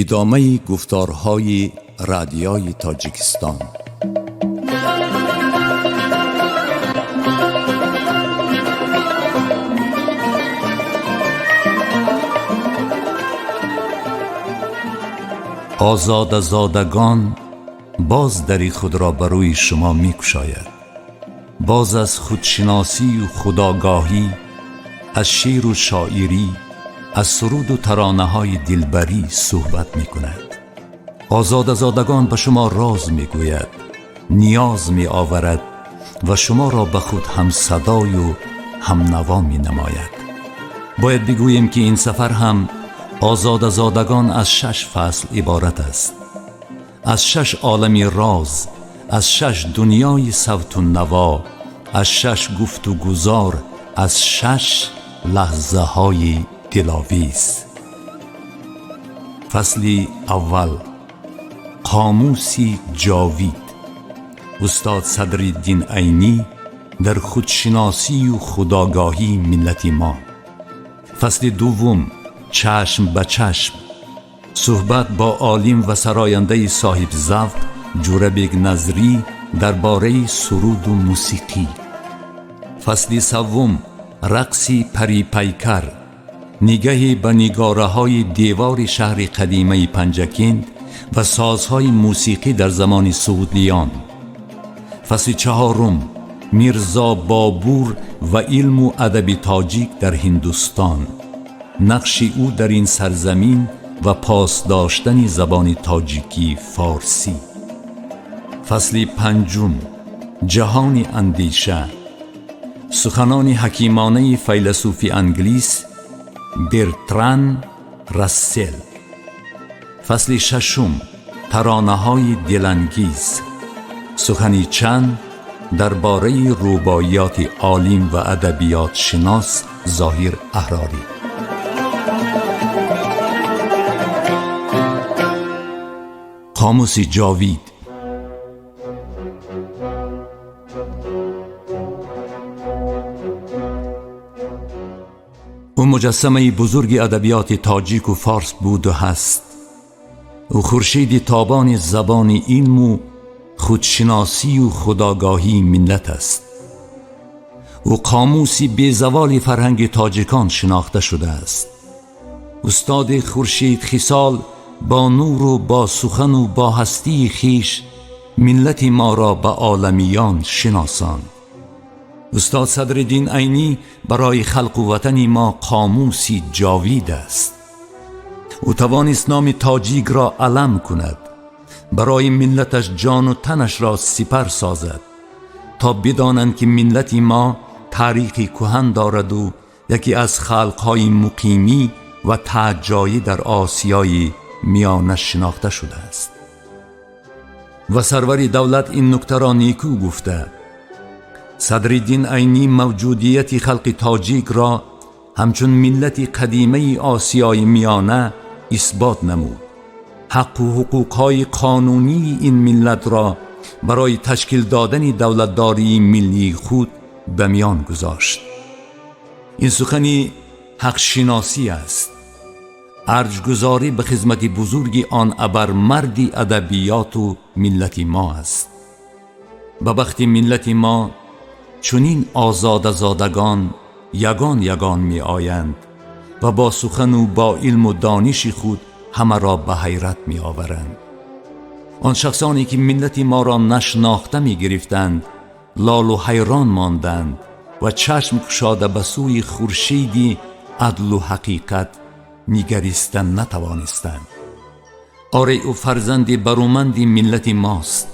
Идомаи гуфторҳои радиои Тоҷикистон. Озодазодагон боз дари худро ба рӯи шумо мекушояд. Боз аз худшиносию худогоҳӣ, аз шеъру шоирӣ, аз суруду таронаҳои дилбарӣ суҳбат мекунад. Озодазодагон ба шумо роз мегӯяд, ниёз меоварад ва шуморо ба худ ҳамсадою ҳамнаво менамояд. Бояд бигӯем, ки ин сафар ҳам Озодазодагон аз шаш фасл иборат аст, аз шаш олами роз, аз шаш дунёи савту наво, аз шаш гуфту гузор, аз шаш лаҳзаҳои диловиз. Фасли аввал: қомуси ҷовид. Устод Садриддин Айнӣ дар худшиносию худогоҳии миллати мо. Фасли дуввум: чашм ба чашм. Суҳбат бо олим ва сарояндаи соҳибзавқ Ҷӯрабек Назрӣ дар бораи суруду мусиқӣ. Фасли саввум: рақси парипайкар. Нигаҳе ба нигораҳои девори шаҳри қадимаи Панҷакент ва созҳои мусиқӣ дар замони суғдиён. Фасли чаҳорум: Мирзо Бобур ва илму адаби тоҷик дар Ҳиндустон, нақши ӯ дар ин сарзамин ва пос доштани забони тоҷикӣ форсӣ. Фасли панҷум: ҷаҳони андеша. Суханони ҳакимонаи файласуфи англис Бертран Рассел. Фасли шашум: таронаҳои дилангиз. Сухани чанд дар бораи рубоиёти олим ва адабиётшинос Зоҳир Аҳрорӣ. Қомуси ҷовид. Ӯ муҷассамаи бузурги адабиёти тоҷику форс буду ҳаст. Ӯ хуршеди тобони забони илму худшиносию худогоҳии миллат аст. Ӯ қомуси безаволи фарҳанги тоҷикон шинохта шудааст. Устоди хуршедхисол бо нуру бо сухану бо ҳастии хиш миллати моро ба оламиён шиносонд. Устод Садриддин Айнӣ барои халқу ватани мо қомуси ҷовид аст. Ӯ тавонист номи тоҷикро алам кунад, барои миллаташ ҷону танашро сипар созад, то бидонанд, ки миллати мо таърихи кӯҳан дораду яке аз халқҳои муқимӣ ва таҳҷоӣ дар Осиёи Миёна шинохта шудааст. Ва сарвари давлат ин нуктаро некӯ гуфта: Садриддин Айнӣ мавҷудияти халқи тоҷикро ҳамчун миллати қадимаи Осиёи Миёна исбот намуд, ҳаққу ҳуқуқҳои қонунии ин миллатро барои ташкил додани давлатдории миллии худ ба миён гузошт. Ин сухани ҳақшиносӣ аст, арҷгузорӣ ба хизмати бузурги он абармарди адабиёту миллати мо аст. Ба бахти миллати мо чунин озодазодагон ягон ягон меоянд ва бо сухану бо илму дониши худ ҳамаро ба ҳайрат меоваранд. Он шахсоне ки миллати моро нашинохта мегирифтанд, лолу ҳайрон монданд ва чашм кушода ба сӯи хуршеди адлу ҳақиқат нигариста натавонистанд. Оре, ӯ фарзанди баруманди миллати мост,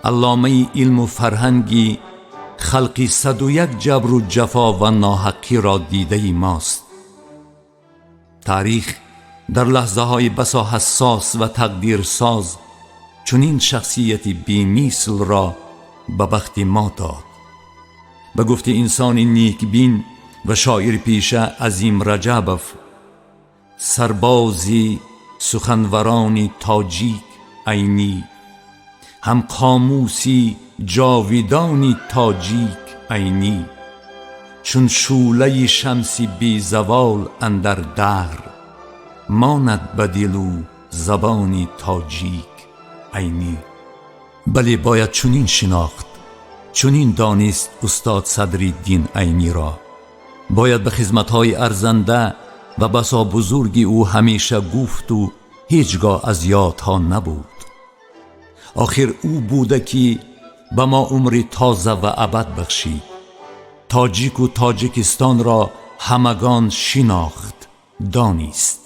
алломаи илму фарҳанги халқи 101 ҷабру ҷафо ва ноҳаққиро дидаи мост. Таърих дар лаҳзаҳои басо ҳассос ва тақдирсоз чунин шахсияти бемислро ба бахти мо дод. Ба гуфти инсони некбин ва шоирпеша Азим Раҷабов, сарбози суханварони тоҷик Айнӣ, ҳам қомуси ҷовидони тоҷик Айнӣ, чун шӯълаи шамси безавол андар даҳр монад ба дилу забони тоҷик Айнӣ. Бале, бояд чунин шинохт, чунин донист устод Садриддин Айниро. Бояд ба хизматҳои арзанда ва басо бузурги ӯ ҳамеша гуфту ҳеҷ гоҳ аз ёдҳо набуд. Охир ӯ буда ки ба мо умри тоза ва абад бахшид, тоҷику Тоҷикистонро ҳамагон шинохт, донист.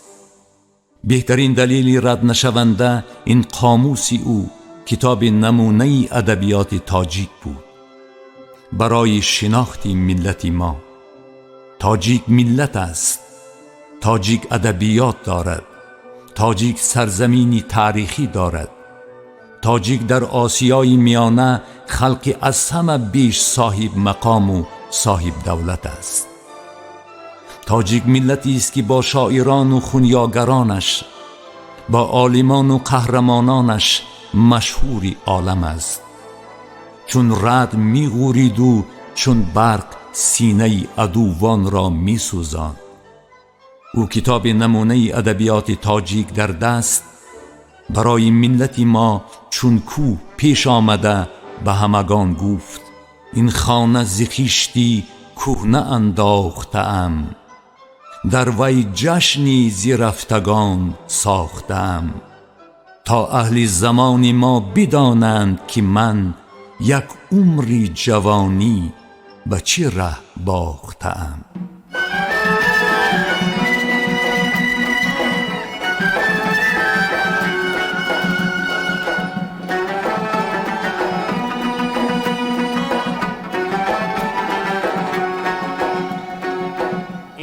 Беҳтарин далели раднашаванда ин қомуси ӯ, китоби намунаи адабиёти тоҷик буд барои шинохти миллати мо. Тоҷик миллат аст, тоҷик адабиёт дорад, тоҷик сарзамини таърихӣ дорад, тоҷик дар Осиёи Миёна халқи аз ҳама беш соҳиб мақому соҳиб давлат аст. Тоҷик миллатист ки бо шоирону хунёгаронаш, бо олимону қаҳрамононаш машҳури олам аст. Чун раъд меғуриду чун барқ синаи адувонро месӯзонд. Ӯ китоби намунаи адабиёти тоҷик дар даст барои миллати мо чун кӯҳ пеш омада ба ҳамагон гуфт: ин хона зи хишти кӯҳна андохтаам, дар вай ҷашни зи рафтагон сохтаам, то аҳли замони мо бидонанд, ки ман як умри ҷавонӣ ба чӣ раҳ бохтаам.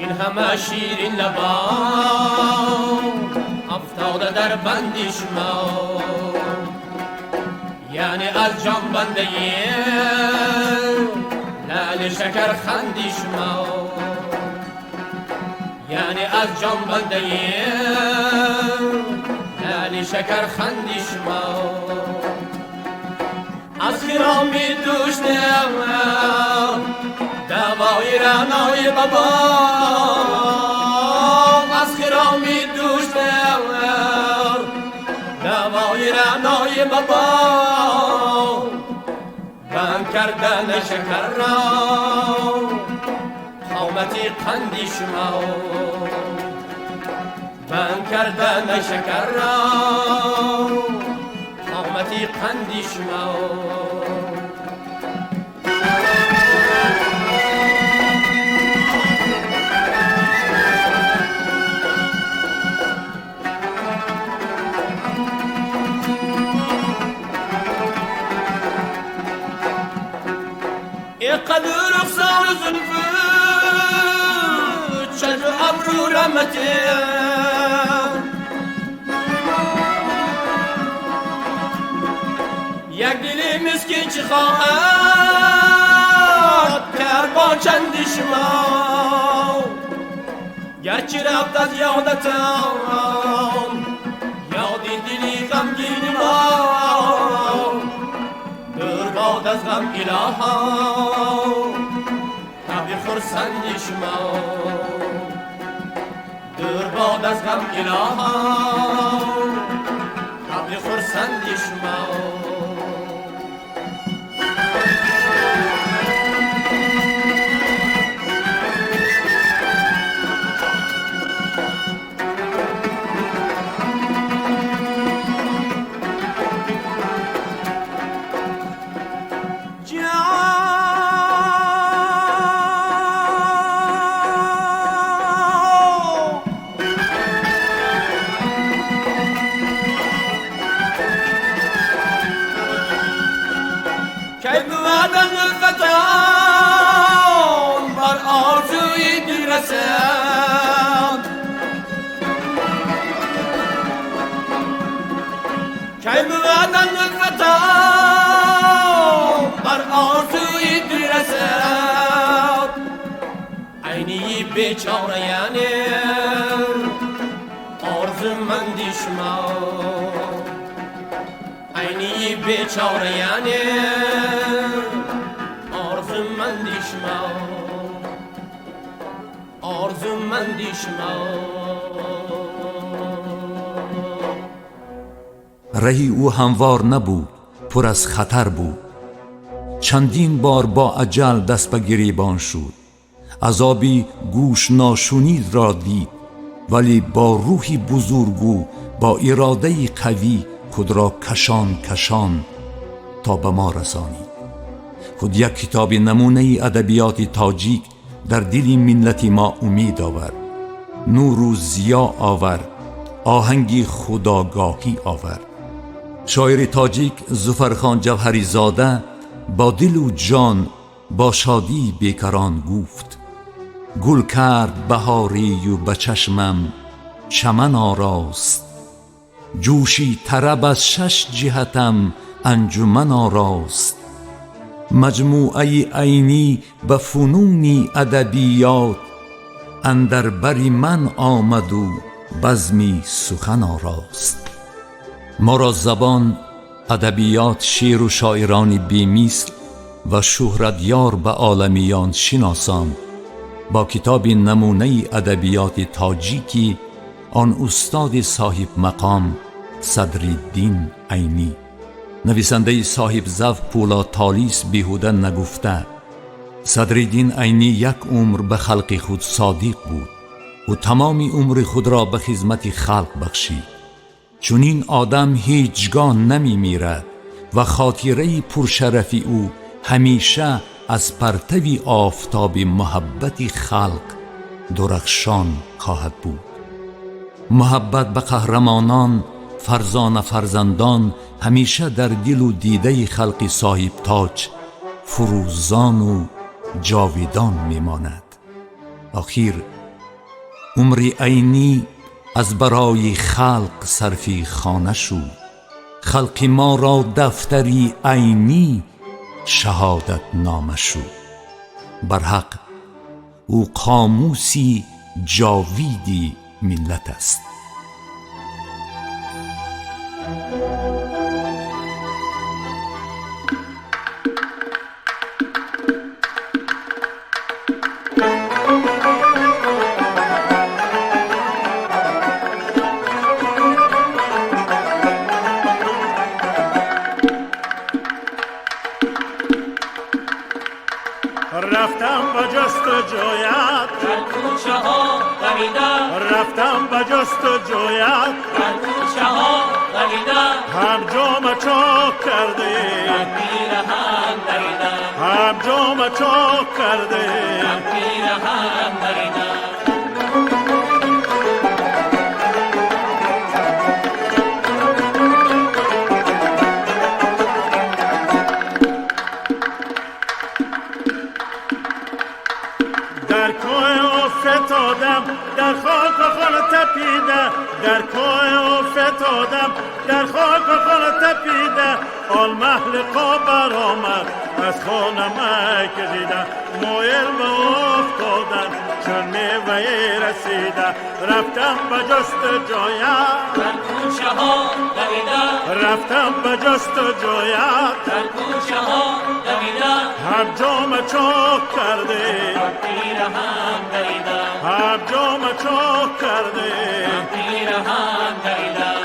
Ин ҳама ширин лабон афтода дар банди шумо, яъне аз ҷон бандаи лаъли шакарханди шумо, яъне аз ҷон бандаи лаъли шакарханди шумо. Аз хироми дӯшнам давои раънои бабо, аз хироми дӯшнам давои раънои бабо, банд кардани шакарро қомати қанди шумо, банд кардани шакарро қомати қанди шумо. قدر رخسار زلفه چشم ابرو رحمته، یک دل مسکین چه خواهد کرد با چند شما، گرچه رفت از یادتم یادی دلی غمگین ما، دور باد از غم الها طبع خرسند شما، دور باد از غم الها طبع خرسند شما. بر آرزوی دل رسد، کی بود زلفتان بر آرزوی دل رسد، عینی بیچاره یعنی آرزومندی شما، عینی بیچاره یعنی آرزومندی شما، آرزومندی شما. Раҳи ӯ ҳамвор набуд, пур аз хатар буд. Чандин бор бо аҷал даст ба гиребон шуд, азоби гӯшношунидро дид, вале бо рӯҳи бузургу бо иродаи қавӣ худро кашон кашон то ба мо расонид. Худ як китоби намунаи адабиёти тоҷик дар дили миллати мо умед овард, нуру зиё овард, оҳанги худогоҳӣ овард. Шоири тоҷик Зуфархон Ҷавҳаризода бо дилу ҷон, бо шодии бекарон гуфт: гул кард баҳорию ба чашмам чаман орост, ҷӯши тараб аз шаш ҷиҳатам анҷуман орост. Маҷмӯаи Айнӣ ба фунуни адабиёт андар бари ман омаду базми сухан орост. Моро забон, адабиёт, шеъру шоирони бемисл ва шӯҳратёр ба оламиён шиносонд. Бо китоби намунаи адабиёти тоҷикӣ он устоди соҳибмақом Садриддин Айнӣ, нависандаи соҳибзавқ Пӯлод Толис беҳуда нагуфта: Садриддин Айнӣ як умр ба халқи худ содиқ буд. Ӯ тамоми умри худро ба хизмати халқ бахшид. Чунин одам ҳеҷ гоҳ намемирад ва хотираи пуршарафи ӯ ҳамеша аз партави офтоби муҳаббати халқ дурахшон хоҳад буд. Муҳаббат ба қаҳрамонон, фарзона фарзандон ҳамеша дар дилу дидаи халқи соҳибтоҷ фурӯзону ҷовидон мемонад. Охир умри Айнӣ аз барои халқ сарфи хона шуд. Халқи моро дафтари Айнӣ шаҳодатнома шуд. Барҳақ, ӯ қомуси ҷовиди миллат аст. Рафтам ба ҷустуҷӯят дар кӯчаҳо давидам, рафтам ба ҷустуҷӯят дар кӯчаҳо давидам, ҳам ҷома чок карде, ҳам пираҳан даридам, ҳам ҷома чок карде, ҳам пираҳан даридам. Дар кӯи افتادم در خاک و خون تپیده، در کوی افتادم در خاک و خون تپیده، آن محل برآمد از خانه کشیده، مایل به افتادن چون میوه رسیده، رفتم به جستجویت در کوچه ها دویدم، رفتم به جستجویت در کوچه ها دویدم، هم جام چاک کرده، هم پیرهن دریدم، هم جام چاک کرده، هم پیرهن دریدم.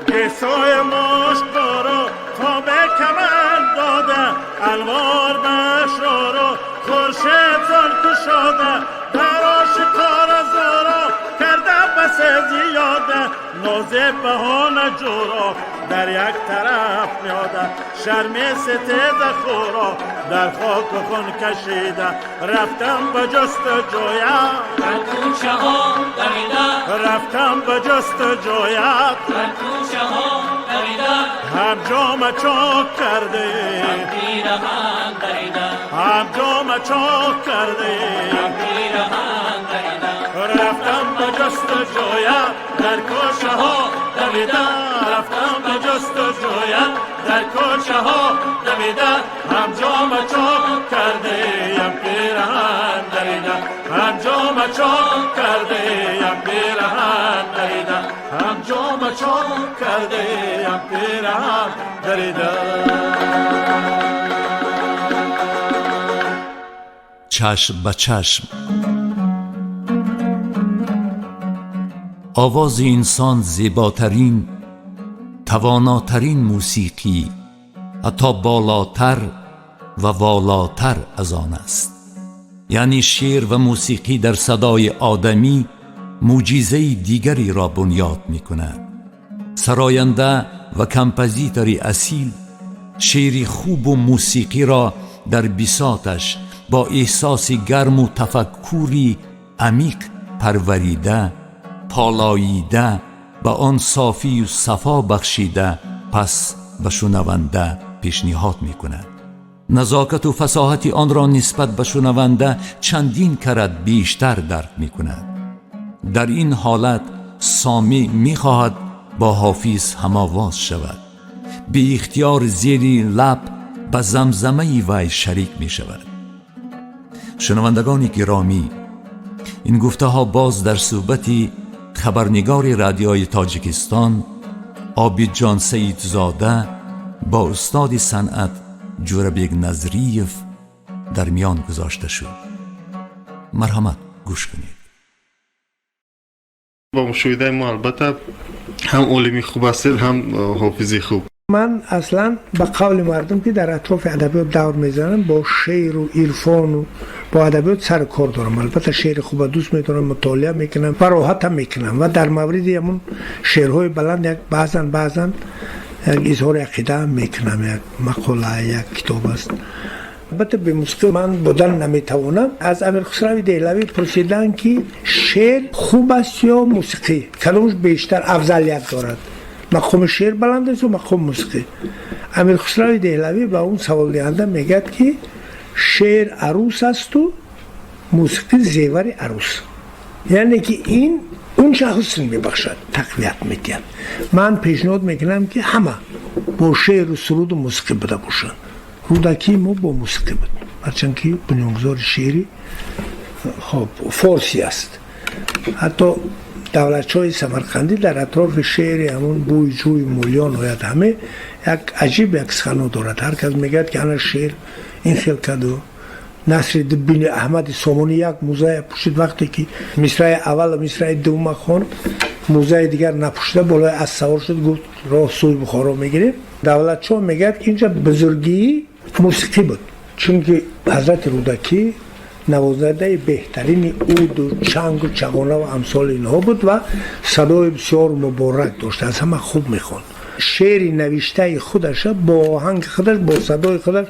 گیسوی مشک بارو تا به کمر داده، الوار بشرارو خورشید زل کشاده، در آشکار زارا کرده بس زیاده، ناز بهانه جورا در یک طرف میاده، شرم ستیز خورا در خاک و خون کشیده، رفتم به جستجویت در کوچه ها دویدم، رفتم به جستجویت در کوچه ها دویدم، هم جام چاک کرده، هم پیرهن دریدم، هم جام چاک کرده، هم پیرهن دریدم. رفتم به جستجویت در کوچه ها دویدم، رفتم به جستجویت در کوچه ها دویدم، هم جام چاک کرده، هم پیرهن دریدم، هم جام چاک کرده، هم پیرهن دریدم، هم جام چاک کرده، هم پیرهن دریدم. Чашм ба чашм. Овози инсон зеботарин, тавонотарин мусиқӣ, ҳатто болотар ва волотар аз он аст. Яъне шеър ва мусиқӣ дар садои одамӣ мӯъҷизаи дигареро бунёд мекунад. Сароянда ва композитори асил шеъри хубу мусиқиро дар бисоташ бо эҳсоси гарму тафаккури амиқ парварида, полоида, ба он софию сафо бахшида, пас ба шунаванда пешниҳод мекунад. Назокату фасоҳати онро нисбат ба шунаванда чандин карат бештар дарк мекунад. Дар ин ҳолат сомеъ мехоҳад бо Ҳофиз ҳамовоз шавад, беихтиёр зери лаб ба замзамаи вай шарик мешавад. Шунавандагони гиромӣ, ин гуфтаҳо боз дар суҳбати хабарнигори Радиои Тоҷикистон Обидҷон Саидзода бо устоди санъат Ҷӯрабек Назриев дар миён гузошта шуд. Марҳамат, гӯш кунед. Бо мушоҳидаи мо, албатта, ҳам олими хуб ҳастед, ҳам ҳофизи хуб. Ман аслан, ба қавли мардум, ки дар атрофи адабиёт давр мезанам, бо шеъру ирфону бо адабиёт сари кор дорам. Албатта, шеъри хуба дӯст медорам, мутолиа мекунам ва роҳатам мекунам ва дар мавриди ҳамун шеърҳои баланд як баъзан як изҳори ақидаам мекунам, як мақола, як китоб аст. Албатта, бемусиқӣ ман будан наметавонам. Аз Амирхусрави Деҳлавӣ пурсиданд, ки шеър хуб аст ё мусиқӣ, кадомаш бештар афзалият дорад, мақоми шеър баланд аст ё мақоми мусиқӣ? Амирхусрави Деҳлавӣ ба он саволдиҳанда мегӯяд, ки шеър арӯс асту мусиқӣ зевари арӯс, яъне ки ин унча ҳусн мебахшад, тақвият медиҳад. Ман пешниҳод мекунам, ки ҳама бо шеъру суруду мусиқӣ буда бошанд. Рӯдакии мо бо мусиқӣ буд, ҳарчанд ки бунёнгузори шеъри хоб форсӣ аст. Ҳатто Давлатшоҳи Самарқандӣ дар атрофи шеъри ҳамон «Бӯи ҷӯи мӯлиён ояд ҳаме» як аҷиб як сухано дорад. Ҳар кас мегӯяд, ки ана шеър ин хел каду Насриддини Аҳмади Сомонӣ як музая пӯшид. Вақте ки мисраи аввал, мисраи дуввума хонд, музаи дигар напӯшида болои асп савор шуд, гуфт: «Роҳ сӯи Бухоро мегирем». Давлатшоҳ мегӯяд, ки инҷа бузургии мусиқӣ буд, чунки ҳазрати Рӯдакӣ навозандаи беҳтарини уду, чангу чағона ва амсоли инҳо буд ва садои бисёр муборак дошт, аз ҳама хуб мехонд. Шеъри навиштаи худаша бо оҳанги худаш, бо садои худаш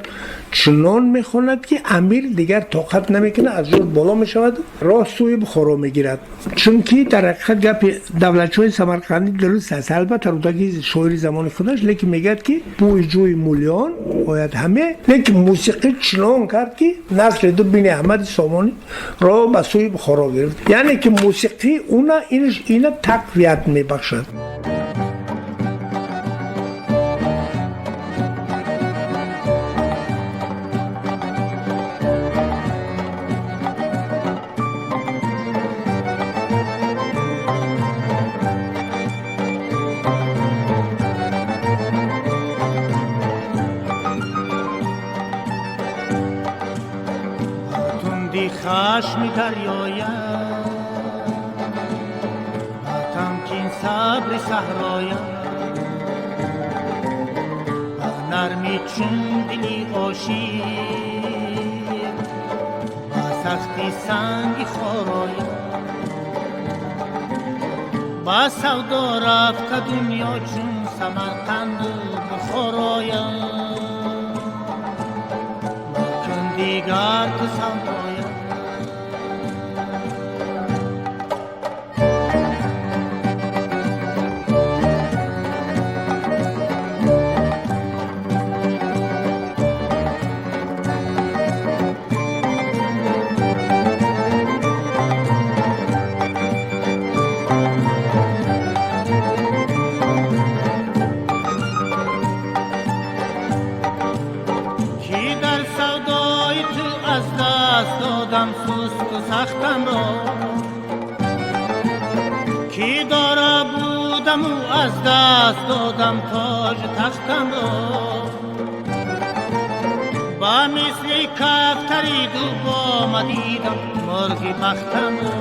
чунон мехонад, ки амир дигар тоқат намекунад, аз ҷош боло мешавад, роҳ сӯи Бухоро мегирад. Чунки дар ҳақиқат гапи Давлатшоҳи Самарқандӣ дуруст аст. Албатта, Рӯдакӣ шоири замони худаш, лекин мегӯяд, ки бӯи ҷӯи мӯлиён ояд ҳаме, лекин мусиқӣ чунон кард, ки Насриду бини Аҳмади Сомонӣ роҳ ба сӯи Бухоро гирифт, яъне ки мусиқӣ уна ина тақвият мебахшад. Хашми дарёям, ба тамкин сабри саҳроям, ба нармӣ чун дили ошиқ, ба сахти санги хороям, ба савдо рафта дунё чун Самарқанду Бухороям, макун дигар ту савдоям. Сахтамро ки дора будаму аз даст додам тоҷу тахтамро. Ба мисли кафтари дубома дидам мурғи бахтамро,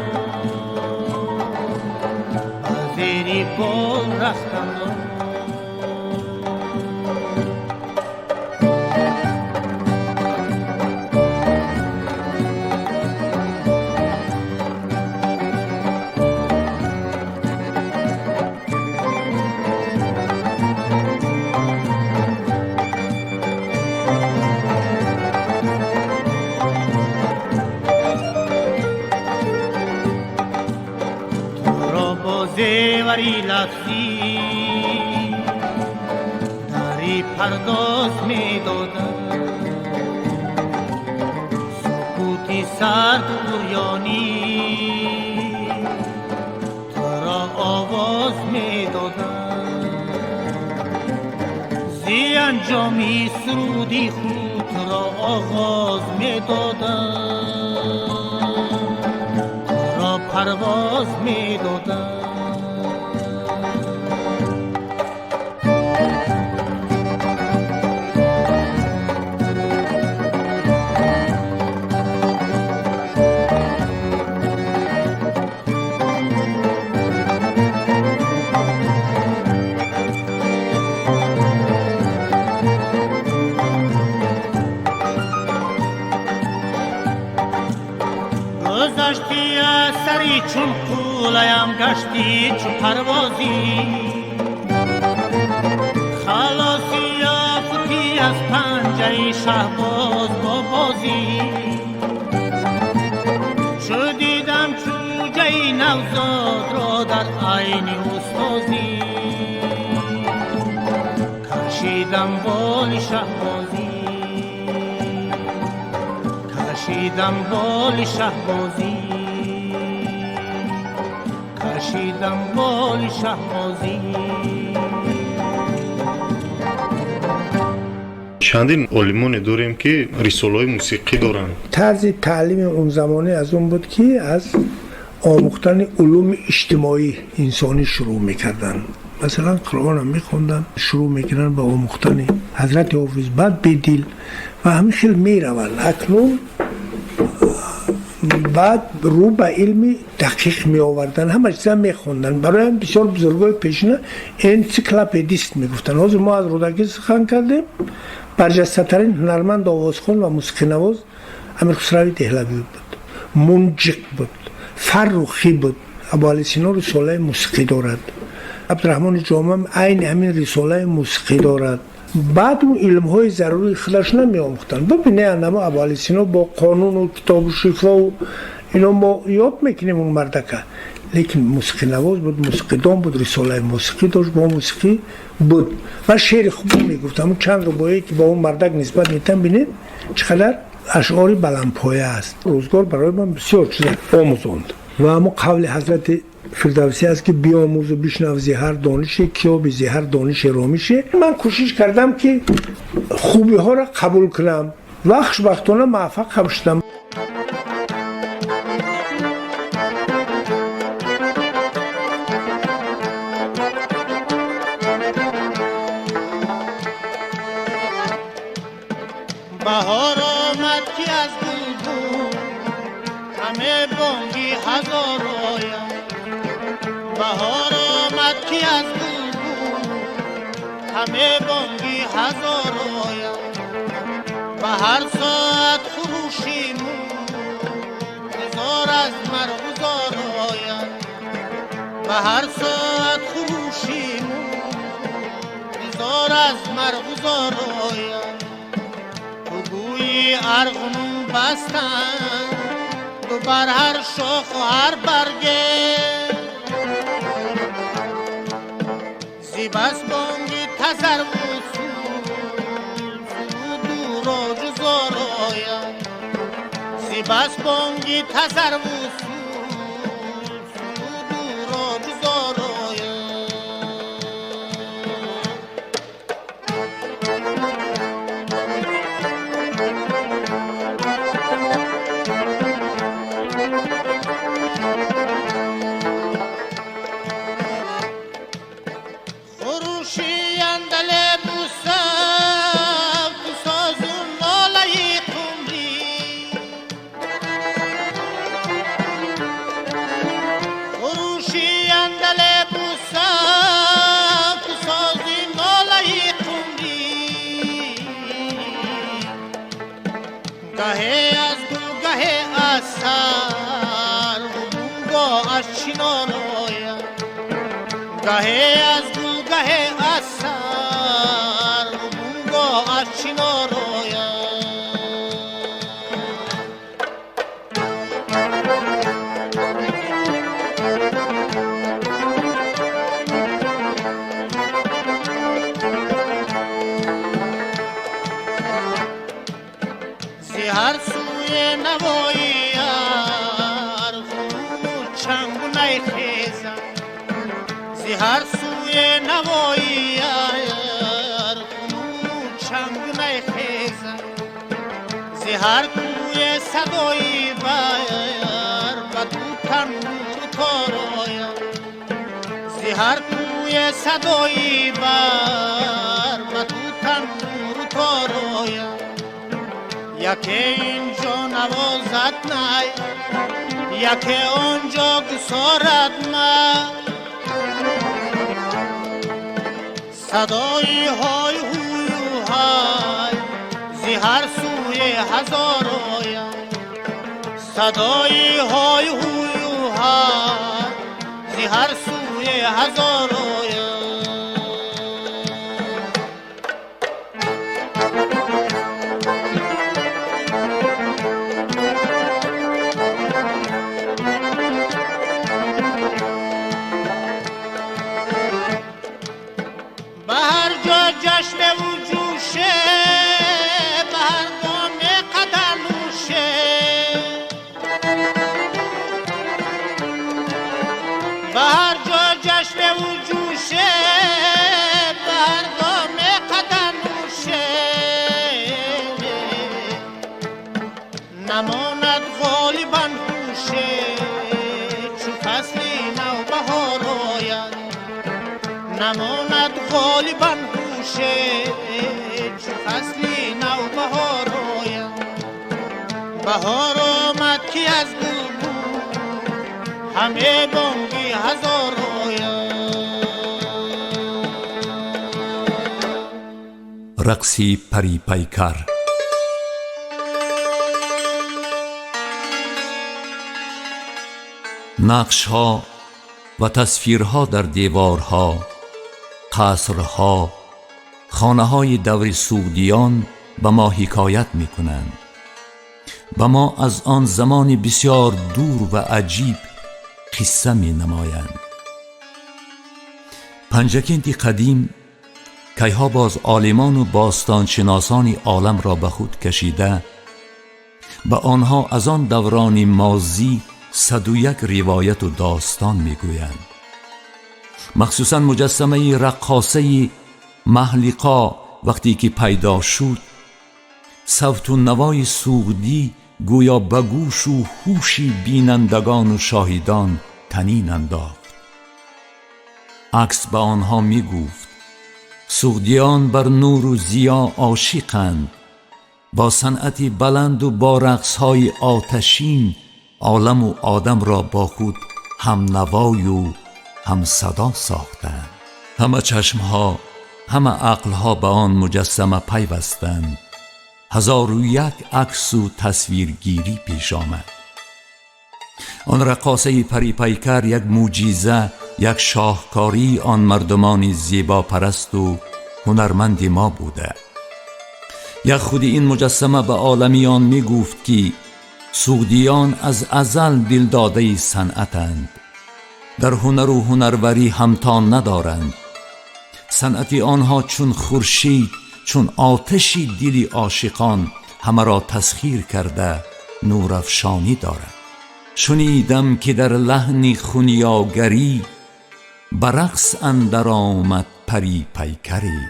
ба зери бол рахтамро. Зевари лафзӣ дари пардоз медодам, сукути сард урёнӣ туро овоз медодам. Зи анҷоми суруди худ туро оғоз медодам, туро парвоз медодам. Гузашти аз сари чун қулаям, гашти чу парвозӣ, халосӣ ёфтӣ аз панҷаи шаҳбоз бо бозӣ. Чу дидам чӯҷаи навзодро дар айни устозӣ, кашидам боли шаҳбозӣ, кашидам боли шаҳбозӣ, кашидам боли шаҳбозӣ. Чандин олимоне дорем, ки рисолаҳои мусиқӣ доранд. Тарзи таълими он замонӣ аз он буд, ки аз омӯхтани улуми иҷтимоӣ инсонӣ шурӯъ мекарданд. Масалан, Қуръонам мехонданд, шурӯъ мекунанд ба омӯхтани Ҳазрати Ҳофиз, баъд Бедил ва ҳамин хел мераванд. Акнун баъд рӯ ба илми дақиқ меоварданд, ҳама чиза мехонданд. Барои ҳам бисёр бузургои пешина энсиклопедист мегуфтанд. Ҳозир мо аз Рӯдакӣ сухан кардем. Барҷастатарин ҳунарманд, овозхон ва мусиқинавоз Амирхусрави Деҳлавӣ буд, мунҷиқ буд, Фаррухӣ буд. Абуалӣ Сино рисолаи мусиқӣ дорад, Абдураҳмони Ҷомам айни ҳамин рисолаи мусиқӣ дорад. Баъд он илмҳои зарурии худашона меомӯхтанд. Бибине, анамо Абуалӣ Сино бо қонуну китобу шифову ино мо ёд мекунем он мардака, лекин мусиқинавоз буд, мусиқидон буд, рисолаи мусиқӣ дошт, бо мусиқӣ буд ва шеъри хуб мегуфт. Ҳамун чанд рубоие, ки ба он мардак нисбат метам, бинед, чӣ қадар ашъори баландпоя аст. Рӯзгор барои ман бисёр чиза омӯзонд ва ҳамун қавли ҳазрати Фирдавсӣ аст, ки биомӯзу бишнав зи ҳар донише, ки ёби зи ҳар донише ромише. Ман кӯшиш кардам, ки хубиҳоро қабул кунам ва хушбахтона муваффақ ҳам шудам. Баҳор омад, ки аз гулбун ҳаме бонги ҳазор ояд. Баҳор омад, ки аз гулбун ҳаме бонги ҳазор ояд. Ба ҳар соат хурӯши мурғзор аз марғузор ояд. Ба ҳар соат хурӯши мурғзор аз марғузор ояд. Ту гӯйи арғунун бастанд ду бар ҳар шоху ҳар барге, зи бас бонги тазарву суруду роҷузор ояд. Зи бас бонги тазарву суруду роҷузор ояд. Хурӯши андале бусав, созу нолаи Гаҳе аз гул, гаҳе аз сарв, бӯгоҳ аз чинор ояд. Гаҳе аз гул, гаҳе аз сарв, бӯгоҳ аз чинор ояд. Зи ҳар сӯе навои яр, хунуну чангу найхезад. Зи ҳар сӯе навои яр, хунуну чангу найхезад. Зи ҳар кӯе садои бар, ба ду таннуру тор ояд. Зи ҳар кӯе садои бар, ба ду таннуру тор ояд. Яке инҷо навозад най, яке онҷо гусорад май. Садои ҳой ҳую ҳай зи ҳар сӯе ҳазор ояд. Садои ҳой ҳую ҳай зи ҳар сӯе ҳазор ояд. Ба ҳар ҷо ҷашневу ҷӯше, ба ҳар гоме қадам нӯше. Ба ҳар ҷо ҷашневу ҷӯше, ба ҳар гоме қадам нӯше. Намонад ғолибан ҳуше, чу фасли навбаҳор ояд. Намонад ғолибан ҳуше, чу фасли навбаҳор ояд. Баҳор омад, ки аз гулбун ҳаме бонги ҳазор ояд. Рақси парипайкар. Нақшҳо ва тасвирҳо дар деворҳо, қасрҳо, хонаҳои даври суғдиён ба мо ҳикоят мекунанд. Ба мо аз он замони бисёр дур ва аҷиб қисса менамоянд. Панҷакенти қадим кайҳо боз олимону бостоншиносони оламро ба худ кашида, ба онҳо аз он даврони мозӣ 101 ривояту достон мегӯянд. Махсусан муҷассамаи раққосаи Маҳлиқо вақте ки пайдо шуд, савту навои суғдӣ гӯё ба гӯшу ҳуши бинандагону шоҳидон танин андохт. Акс ба онҳо мегуфт: суғдиён бар нуру зиё ошиқанд, бо санъати баланду бо рақсҳои оташин оламу одамро бо худ ҳамнавою ҳамсадо сохтанд. Ҳама чашмҳо, ҳама ақлҳо ба он муҷассама пайвастанд. 1001 аксу тасвиргирӣ пеш омад. Он раққосаи парипайкар як мӯъҷиза, як шоҳкории он мардумони зебопарасту ҳунарманди мо буда. Як худи ин муҷассама ба оламиён мегуфт, ки суғдиён аз азал дилдодаи санъатанд, дар ҳунару ҳунарварӣ ҳамто надоранд. Санъати онҳо чун хуршид, чун оташи дили ошиқон ҳамаро тасхир карда нурафшонӣ дорад. Шунидам, ки дар лаҳни хунёгарӣ ба рақс андар омад парипайкарӣ.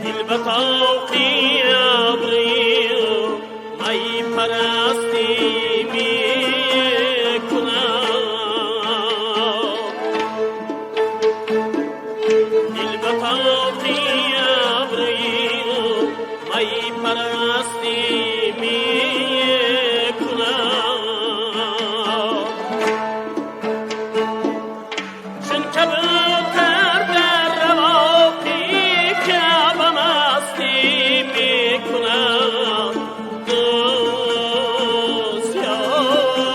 Дил ба тоқи абрӯи майпарастӣ мекунам. Дил ба тоқи абрӯи майпарастӣ. مستی میکنم. چون کبوتر در رواقی کعبه مستی میکنم دوست یارم.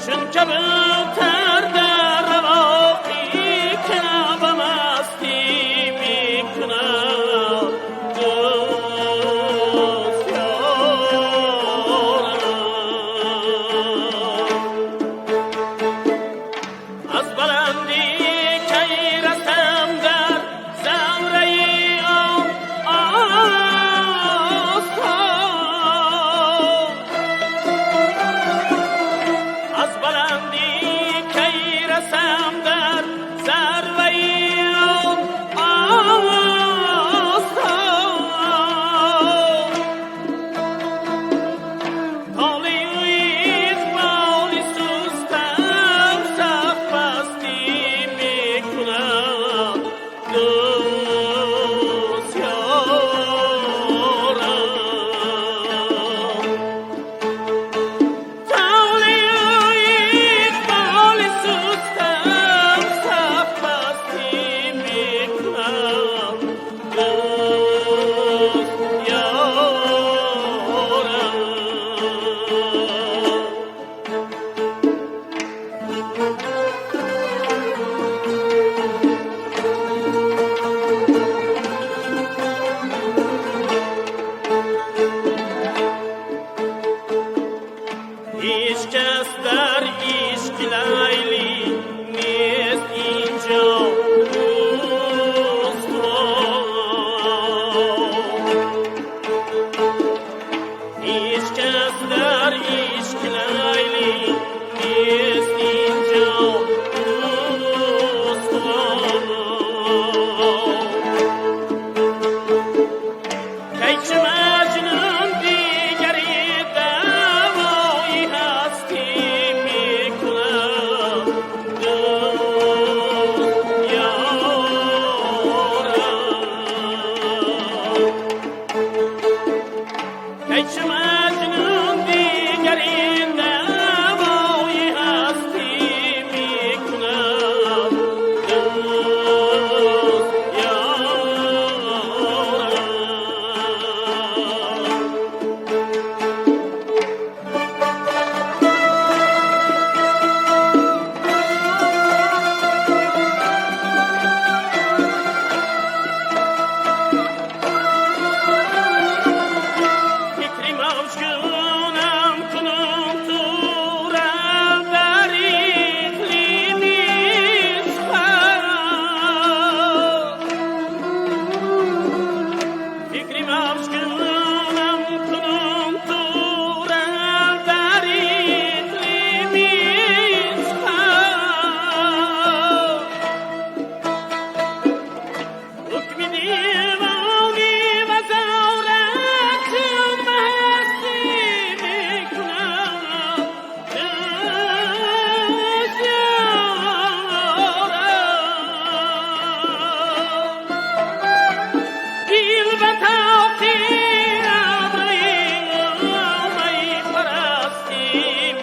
چون کبوتر در رواقی کعبه مستی میکنم دوست یارم. از بلندی کی رسم در زمره آن آستان، از بلندی کی رسم در ذروه آن آستان، طالع اقبال سستم سخت پستی میکنم دوست یارم. طالع اقبال سستم سخت پستی میکنم دوست یارم. هیچ کس در عشق لیلی نیست اینجا استوار، هیچ کس در عشق لیلی نیست اینجا استوار. کی چه مجنون دیگری دعوای هستی میکنم دوست یارم. کی چه مجنون دیگری دعوای هستی میکنم دوست یارم. فکری موجگونم کنم تورم در اقلیم سخن، فکری موجگونم کنم تورم در اقلیم سخن، حکم دیوانی و زورت مستی میکنم دوست یارم. دل به طاقی ابروی می پرستی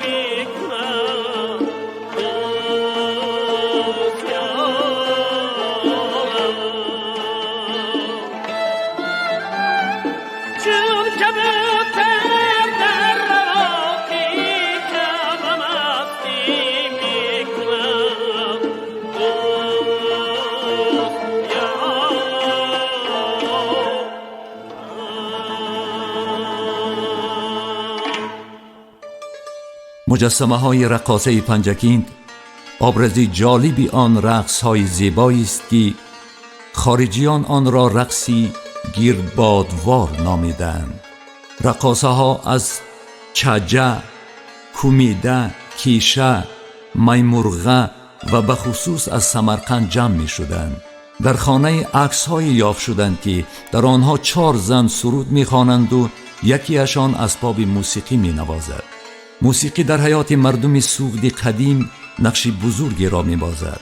میکنم دوست یارم. چون کبوتر در رواقی کعبه مستی میکنم دوست یارم. Муҷассамаҳои раққосаи Панҷакент образи ҷолиби он рақсҳои зебоист, ки хориҷиён онро рақси гирдбодвор номидаанд. Раққосаҳо аз чаҷа, кумида, киша, маймурға ва бахусус аз Самарқанд ҷамъ мешуданд. Дар хонаи аксҳое ёфт шуданд, ки дар онҳо чор зан суруд мехонанду якеашон асбоби мусиқӣ менавозад. Мусиқӣ дар ҳаёти мардуми Суғди қадим нақши бузургеро мебозад.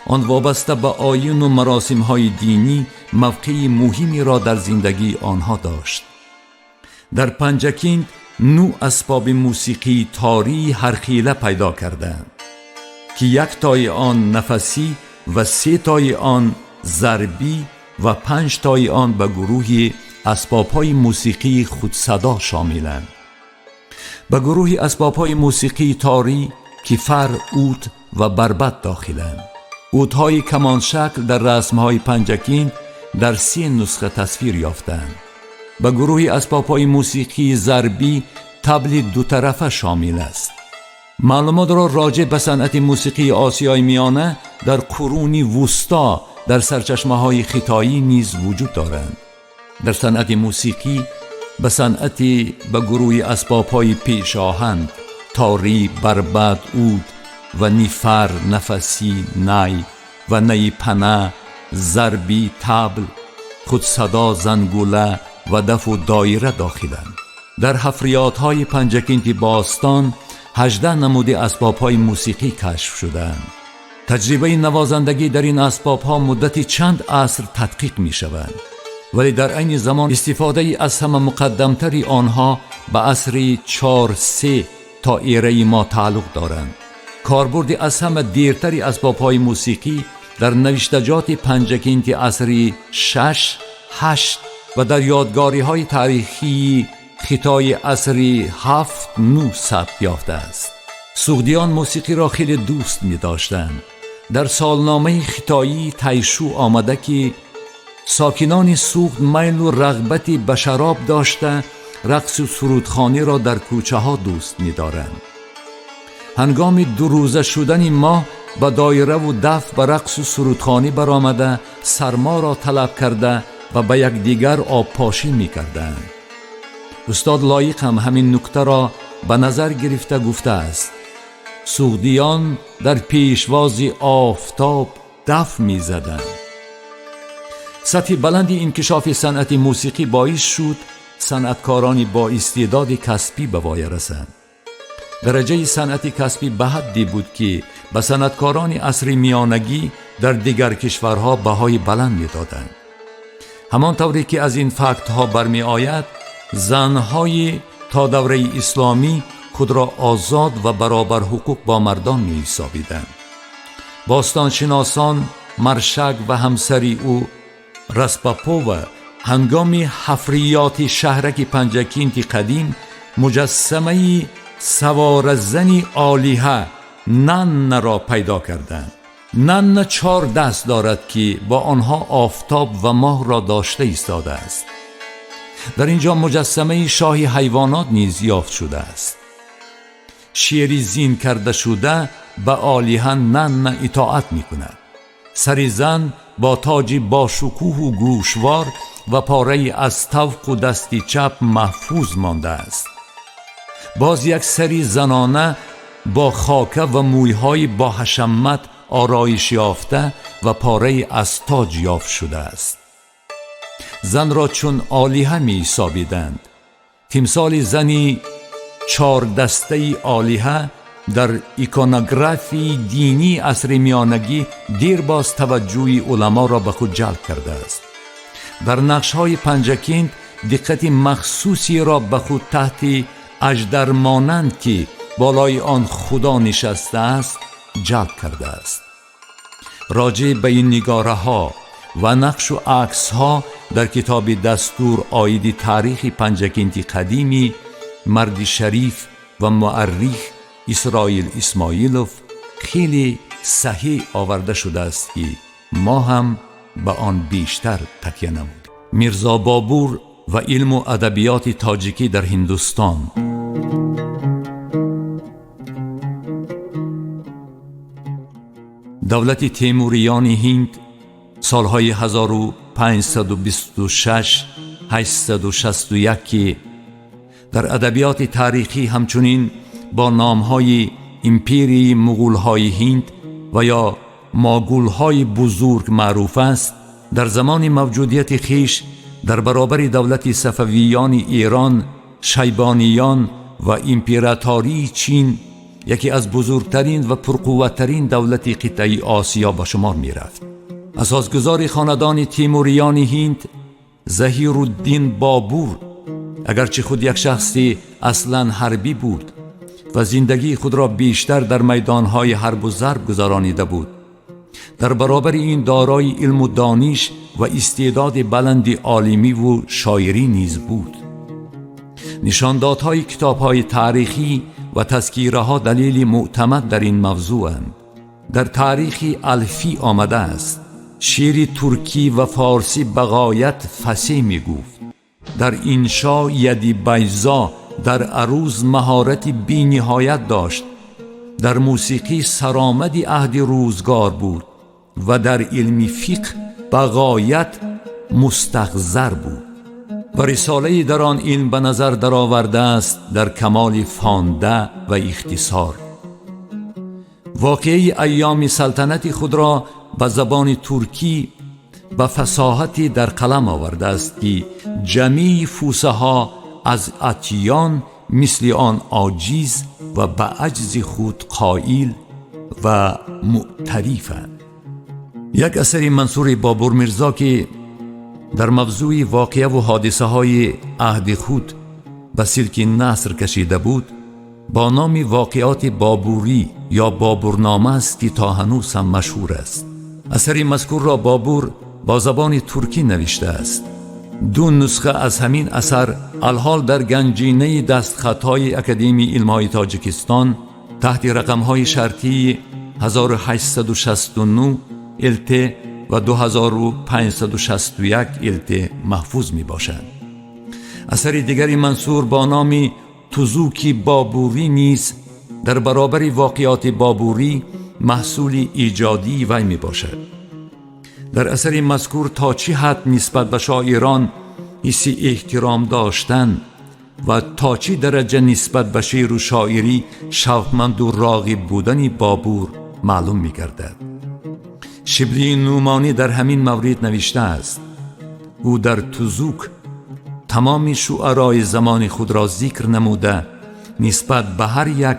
Он вобаста ба оину маросимҳои динӣ мавқеи муҳимеро дар зиндагии онҳо дошт. Дар Панҷакент нӯ асбоби мусиқии тории ҳархела пайдо карданд, ки як тои он нафасӣ ва се тои он зарбӣ ва панҷ тои он ба гурӯҳи асбобҳои мусиқии худсадо шомиланд. Ба гурӯҳи асбобҳои мусиқии торӣ ки фар, ут ва барбат дохиланд. Утҳои камоншакл дар расмҳои Панҷакент дар се нусха тасвир ёфтанд. Ба гурӯҳи асбобҳои мусиқии зарбӣ табли дутарафа шомил аст. Маълумотро роҷеъ ба санъати мусиқии Осиёи Миёна дар қуруни вусто дар сарчашмаҳои хитоӣ низ вуҷуд доранд. Дар санъати мусиқӣ ба санъати ба гурӯҳи асбобҳои пешоҳанг торӣ, барбат, уд ва нифар, нафасӣ, най ва наи пана, зарбӣ, табл, худсадо, зангула ва дафу доира дохиланд. Дар ҳафриётҳои Панҷакенти бостон 18 намуди асбобҳои мусиқӣ кашф шудаанд. Таҷрибаи навозандагӣ дар ин асбобҳо муддати чанд аср тадқиқ мешаванд, вале дар айни замон истифодаи аз ҳама муқаддамтари онҳо ба асри 4-3 то эраи мо тааллуқ доранд. Корбурди аз ҳама дертари асбобҳои мусиқӣ дар навиштаҷоти Панҷакенти асри 6-8 ва дар ёдгориҳои таърихии хитои асри 7-9 сабт ёфтааст. Суғдиён мусиқиро хеле дӯст медоштанд. Дар солномаи хитоии Тайшу омада, ки сокинони Суғд майлу рағбати ба шароб дошта, рақсу сурудхониро дар кӯчаҳо дӯст медоранд. Ҳангоми дурӯза шудани моҳ ба доираву даф ба рақсу сурудхонӣ баромада, сарморо талаб карда ва ба якдигар обпошӣ мекарданд. Устод Лоиқ ҳам ҳамин нуктаро ба назар гирифта гуфтааст: суғдиён дар пешвози офтоб даф мезаданд. Сатҳи баланди инкишофи санъати мусиқӣ боис шуд санъаткорони боистеъдоди касбӣ ба воя расанд. Дараҷаи санъати касбӣ ба ҳадде буд, ки ба санъаткорони асри миёнагӣ дар дигар кишварҳо баҳои баланд медоданд. Ҳамон тавре ки аз ин фактҳо бармеояд, занҳои то давраи исломӣ худро озод ва баробарҳуқуқ бо мардон меҳисобиданд. Бостоншиносон Маршак ва ҳамсари ӯ Распопова ҳангоми ҳафриёти шаҳраки Панҷакенти қадим муҷассамаи саворазани олиҳа Наннаро пайдо карданд. Нанна чор даст дорад, ки бо онҳо офтоб ва моҳро дошта истодааст. Дар ин ҷо муҷассамаи шоҳи ҳайвонот низ ёфт шудааст. Шери зин карда шуда ба олиҳа Нанна итоат мекунад. Сари зан бо тоҷи бошукӯҳу гӯшвор ва порае аз тавқу дасти чап маҳфуз мондааст. Боз як сари занона бо хока ва мӯйҳои боҳашамат ороиш ёфта ва порае аз тоҷ ёфт шудааст. Занро чун олиҳа меҳисобиданд. Тимсоли зани чордастаи олиҳа дар иконографии динии асри миёнагӣ дербоз таваҷҷӯҳи уламоро ба худ ҷалб кардааст. Дар нақшҳои Панҷакент диққати махсусеро ба худ таҳти аждармонанд, ки болои он худо нишастааст, ҷалб кардааст. Роҷеъ ба ин нигораҳо ва нақшу аксҳо дар китоби дастур оиди таърихи Панҷакенти қадими марди шариф ва муаррих Исроил Исмоилов хеле саҳеҳ оварда шудааст, ки мо ҳам ба он бештар такя намудем. Мирзо Бобур ва илму адабиёти тоҷикӣ дар Ҳиндустон. Давлати Темуриёни Ҳинд солҳои 1526 861, ки дар адабиёти таърихӣ ҳамчунин бо номҳои империяи муғулҳои ҳинд ва ё могулҳои бузург маъруф аст, дар замони мавҷудияти хеш дар баробари давлати Сафавиёни Эрон, Шайбониён ва императории Чин یکی از بزرگترین و پرقوتترین دولت قطعه آسیا به شمار می رفت. اساسگذار خاندان تیموریان هند ظهیرالدین بابور اگرچه خود یک شخصی اصلا حربی بود و زندگی خود را بیشتر در میدانهای حرب و ضرب گذرانیده بود، در برابر این دارای علم و دانش و استعداد بلند عالمی و شاعری نیز بود. نشاندادهای کتابهای تاریخی و تذکیرها دلیل معتمد در این موضوعند. در تاریخ الفی آمده است شعر ترکی و فارسی بغایت فصیح می گفت. در انشا یدی بیضا، در عروض مهارت بی نهایت داشت، در موسیقی سرآمد عهد روزگار بود و در علم فقه بغایت مستحضر بود و رساله در آن علم به نظر درآورده است در کمال فانده و اختصار. واقعه ایام سلطنت خود را به زبان ترکی به فصاحتی در قلم آورده است که جمیع فوسه از اتیان مثل آن عاجز و به عجز خود قائل و معترفند. یک اثر منصور بابر میرزا که در موضوع واقعه و حادثه های عهد خود به سلک نثر کشیده بود با نام واقعات بابوری یا بابرنامه است که تا هنوز هم مشهور است. اثر مذکور را بابور با زبان ترکی نوشته است. دو نسخه از همین اثر الحال در گنجینه دستخطهای اکادمی علمهای تاجیکستان تحت رقمهای شرطی 1869 LT و 2561 LT محفوظ می باشند. اثر دیگری منصور با نام تزوکی بابوری نیز در برابر واقعات بابوری محصول ایجادی وی می باشد. در اثر مذکور تا چه حد نسبت به شاعران حس احترام داشتن و تا چه درجه نسبت به شعر و شاعری شوقمند و راغب بودن بابور معلوم می گردد. شبلی نومانی در همین مورد نوشته است: او در تزوک تمام شعرای زمان خود را ذکر نموده نسبت به هر یک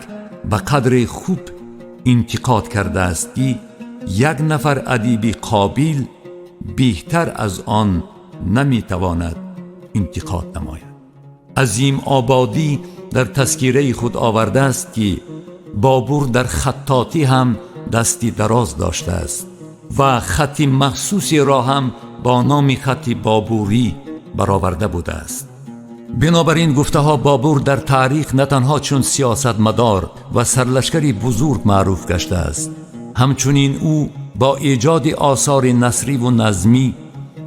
به قدر خوب انتقاد کرده است که یک نفر ادیب قابل بهتر از آن نمیتواند انتقاد نماید. عظیم آبادی در تذکیره خود آورده است که بابور در خطاطی هم دستی دراز داشته است و خط مخصوصی را هم با نام خط بابوری برآورده بوده است. بنابراین گفته ها بابور در تاریخ نه تنها چون سیاستمدار و سرلشکری بزرگ معروف گشته است، همچنین او با ایجاد آثار نثری و نظمی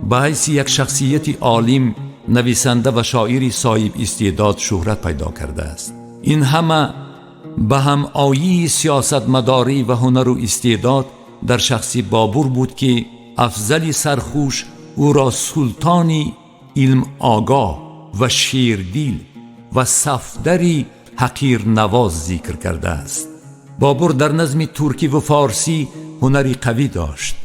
به حیث یک شخصیت عالم، نویسنده و شاعر صاحب استعداد شهرت پیدا کرده است. این همه به هم آیی سیاستمداری و هنر و استعداد در شخصی بابور بود که افضل سرخوش او را سلطان علم آگاه و شیردیل و صفدری حقیر نواز ذکر کرده است. بابور در نظم ترکی و فارسی هنری قوی داشت.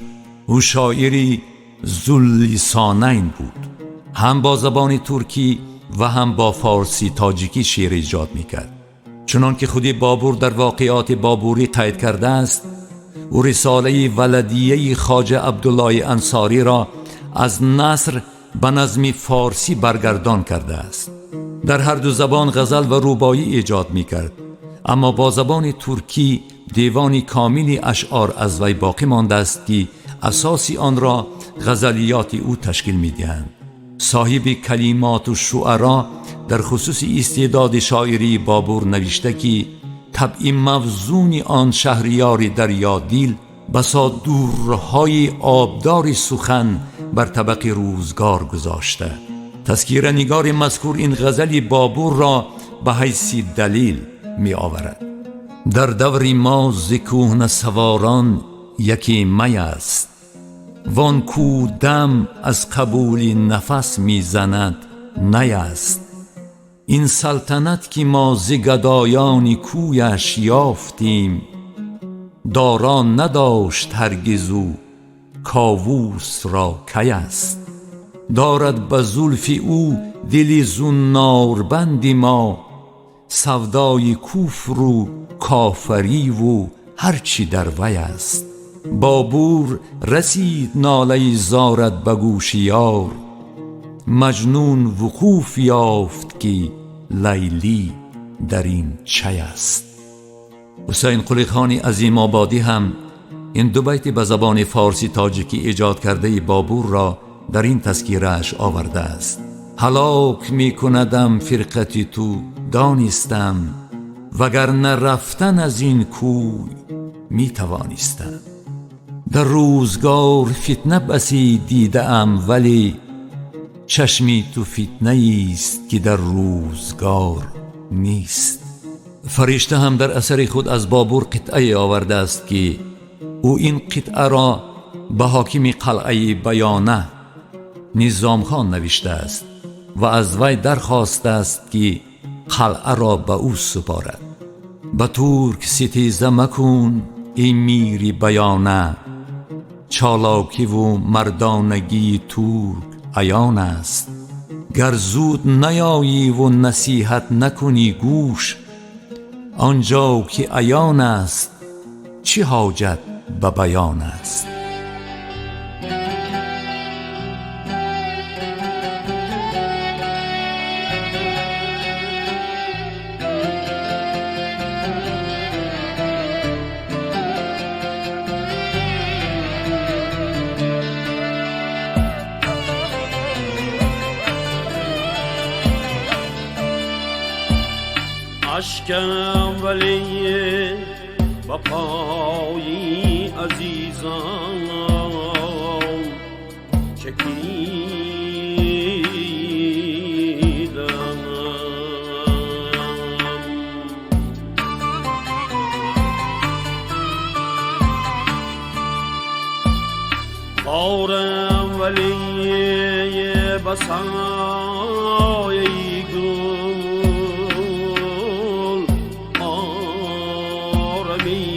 او شاعری ذواللسانین بود، هم با زبان ترکی و هم با فارسی تاجیکی شعر ایجاد میکرد. چنان که خودی بابور در واقعات بابوری قید کرده است، او رساله ولدیه خواجه عبدالله انصاری را از نثر به نظم فارسی برگردان کرده است. در هر دو زبان غزل و رباعی ایجاد میکرد، اما با زبان ترکی دیوان کامل اشعار از وی باقی مانده است که اساسی آن را غزلیات او تشکیل میدهند. صاحب کلمات و شعرا در خصوص استعداد شاعری بابور نوشته که طبع موزون آن شهریار دریادیل بسا دورهای آبدار سخن بر طبق روزگار گذاشته. تذکیره نگار مذکور این غزل بابور را به حیث دلیل می آورد. در دور ما ز کهنه سواران یکی می است، وان کو دم از قبول نفس می زند نی است. این سلطنت که ما ز گدایان کویش یافتیم، دارا نداشت هرگز او کاووس را کی است. دارد به زلف او دل زناربند ما، савдои куфру кофариву ҳарчи дар вай аст. Бобур, расид нолаи зорат ба гӯши ёр, Маҷнун вуқуф ёфт, ки Лайлӣ дар ин чай аст. Ҳусайн Қулихони Азимободӣ ҳам ин ду байти ба забони форсӣ тоҷикӣ эҷод кардаи Бобурро дар ин тазкирааш овардааст: ҳалок мекунадам фирқати ту донистам, вагарна рафтан аз ин кӯй метавонистам. Дар рӯзгор фитна басӣ дидаам, вале чашми ту фитнаест, ки дар рӯзгор нест. Фаришта ҳам дар асари худ аз Бобур қитъае овардааст, ки ӯ ин қитъаро ба ҳокими қалъаи Баёна Низомхон навиштааст ва аз вай дархостааст, ки қалъаро ба ӯ супорад. Ба турк ситеза макун, эй мири Баёна, чолокиву мардонагии турк аён аст. Гар зуд наёиву насиҳат накунӣ гӯш, он ҷо ки аён аст, чӣ ҳоҷат ба баён аст? اشکم ولی با پای عزیزان چکیدم. خارم ولی بسای گل آرمیدم.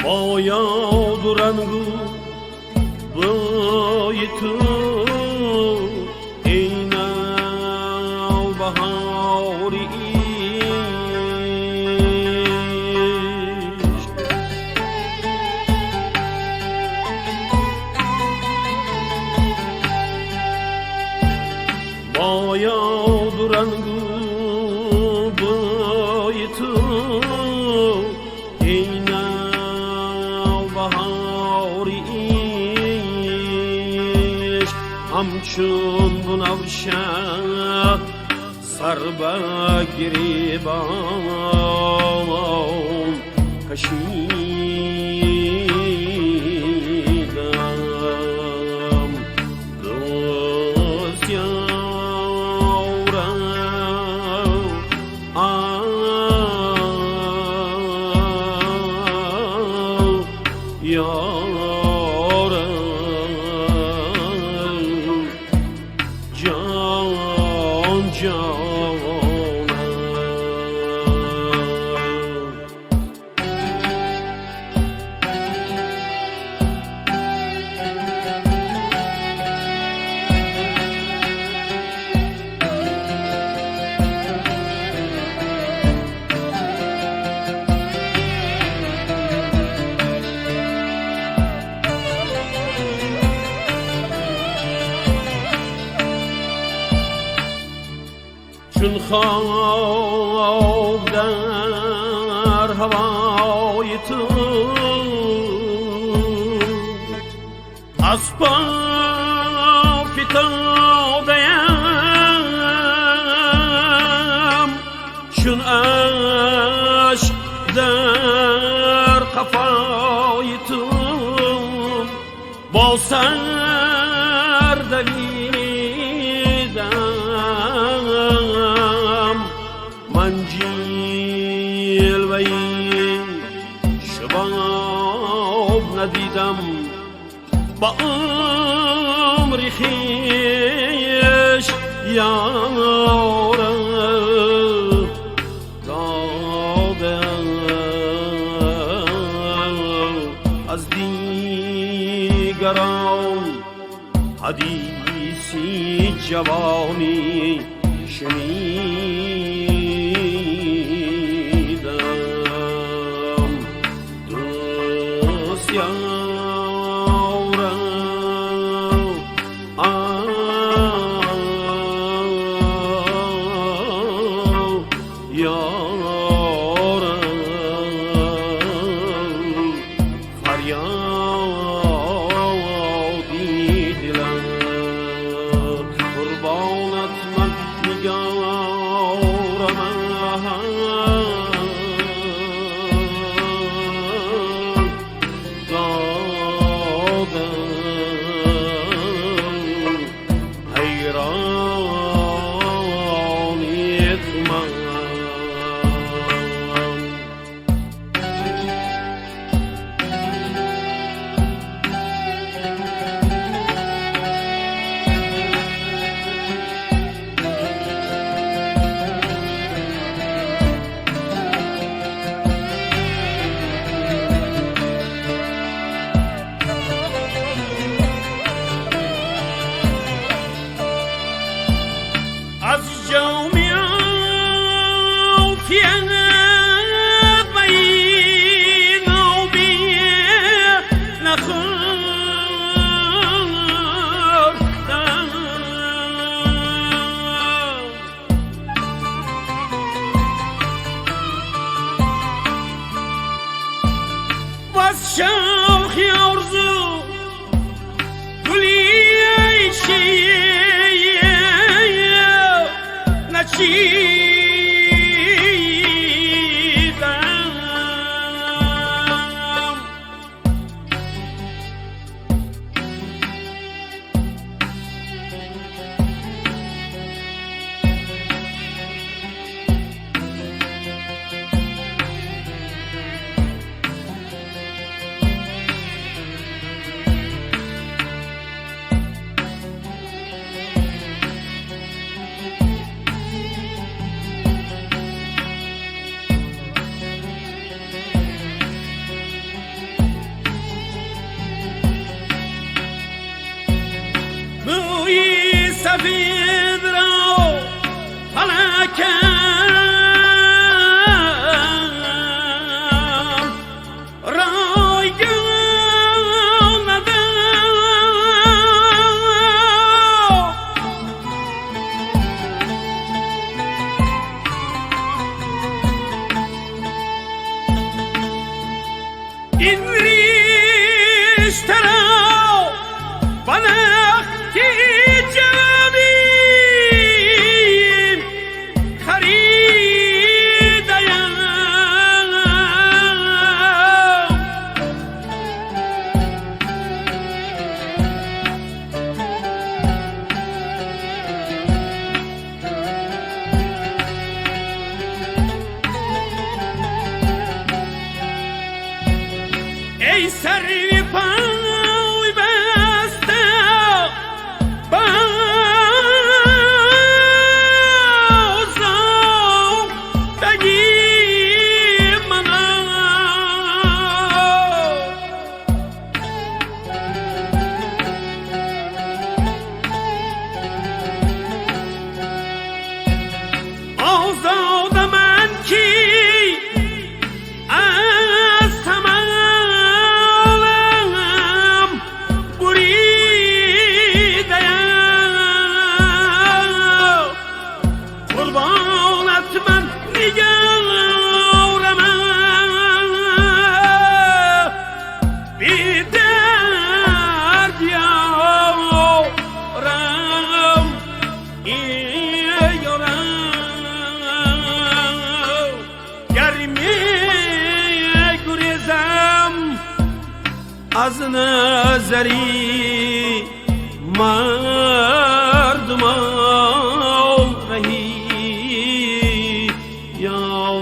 با یاد و رنگ و بوی تو ای نوبهاری عشق، با یاد و رنگ و بوی تو ای نوبهاری عشق، همچون بنفشه سر به گریبان کشیدم. دوست یارم یارم جان جانم. چون خواب در هوای تو از پا فتاده‌ام، چون اشک در قفای تو با سر دویدم. من جلوه‌ی شباب ندیدم با عمر خویش یارم دادم. Ҷавонӣ шунидам, дӯст ёрам, ёрам, фарёди дилам, қурбонат ман нигорам, додам ҳайронит ман. Аз ҷоми офият байноби нахӯрдам, ваз шохи орзу гули начидам. Мӯи сафедро фалакам ройгон надод, ин риштаро ба нахти ҷавонӣ харидаям. Эй сарви пой баста бозодаги манам, озода ман ки аз тамалам буридаям, қурбонат ман нигарам, бидард ёрам, ёрам, гар мегурезам аз назари мардумон раҳи ёрам,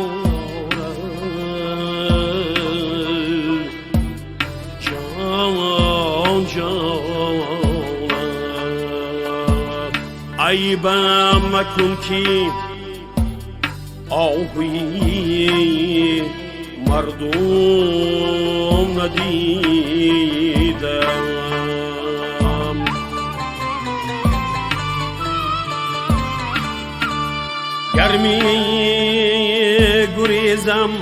ҷон ҷонам, айбам макун ки оҳуи мардум надидам. Гар мегурезам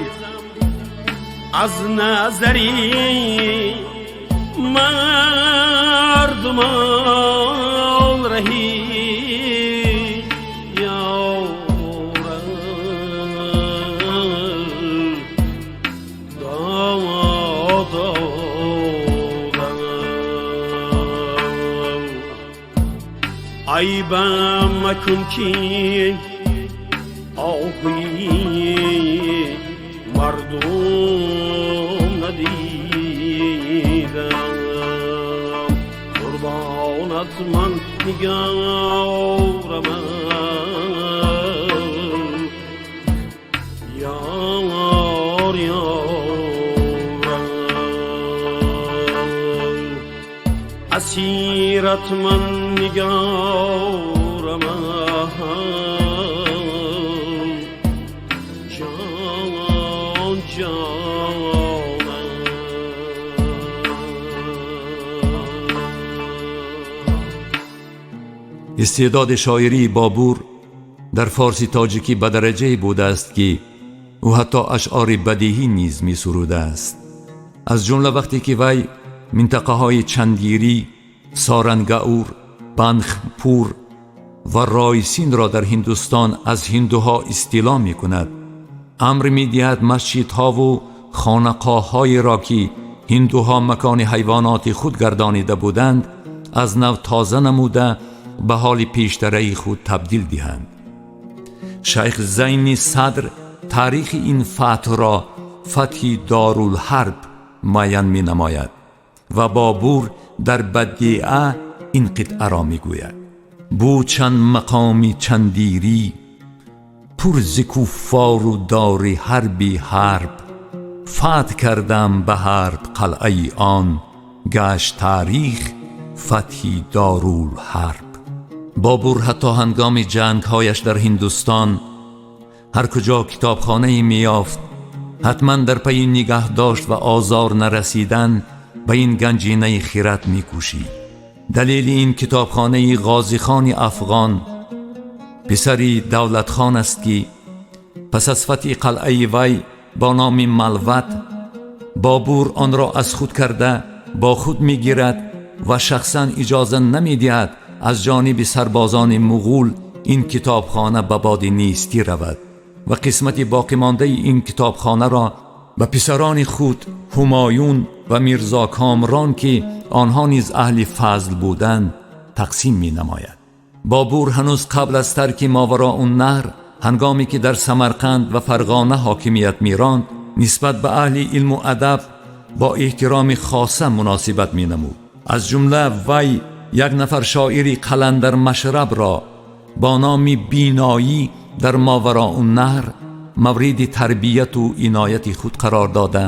аз назари мардумон раҳи ёрам додам. Айбам макун ки оҳуи мардум надидам, қурбонат ман нигарам, ёр ёрам, асират ман нигарам, ҷон ҷонам. Истеъдоди шоирии Бобур дар форси тоҷикӣ ба дараҷае будааст, ки ӯ ҳатто ашъори бадиҳӣ низ месурудааст. Аз ҷумла вақте ки вай минтақаҳои Чандирӣ, Сорангаур, Банхпур ва Ройсинро дар Ҳиндустон аз ҳиндуҳо истило мекунад, амр медиҳад масҷидҳову хонақоҳҳоеро, ки ҳиндуҳо макони ҳайвоноти худ гардонида буданд, аз нав тоза намуда ба ҳоли пештараи худ табдил диҳанд. Шайх Зайни Садр таърихи ин фатҳро фатҳи Дорулҳарб муайян менамояд ва Бобур дар Бадиа ин қитъаро мегӯяд: буд чанд мақоми Чандирӣ пур зи куффору дори ҳарби ҳарб, фатҳ кардам ба ҳарб қалъаи он, гашт таърих фатҳи Дорулҳарб. Бобур ҳатто ҳангоми ҷангҳояш дар Ҳиндустон ҳар куҷо китобхонае меёфт, ҳатман дар пайи нигаҳ дошт ва озор нарасидан ба ин ганҷинаи хирад мекӯшид. Далели ин китобхонаи Ғозихони афғон, писари Давлатхон аст, ки пас аз фатҳи қалъаи вай бо номи Малват, Бобур онро аз худ карда бо худ мегирад ва шахсан иҷоза намедиҳад аз ҷониби сарбозони муғул ин китобхона ба боди нестӣ равад ва қисмати боқимондаи ин китобхонаро ба писарони худ Ҳумоюн ва Мирзо Комрон, ки онҳо низ аҳли фазл буданд, тақсим менамояд. Бобур ҳанӯз қабл аз тарки Мовароуннаҳр, ҳангоме ки дар Самарқанд ва Фарғона ҳокимият меронд, нисбат ба аҳли илму адаб бо эҳтироми хоса муносибат менамуд. Аз ҷумла вай як нафар шоири қаландармашрабро бо номи Биноӣ дар Мовароуннаҳр мавриди тарбияту инояти худ қарор дода,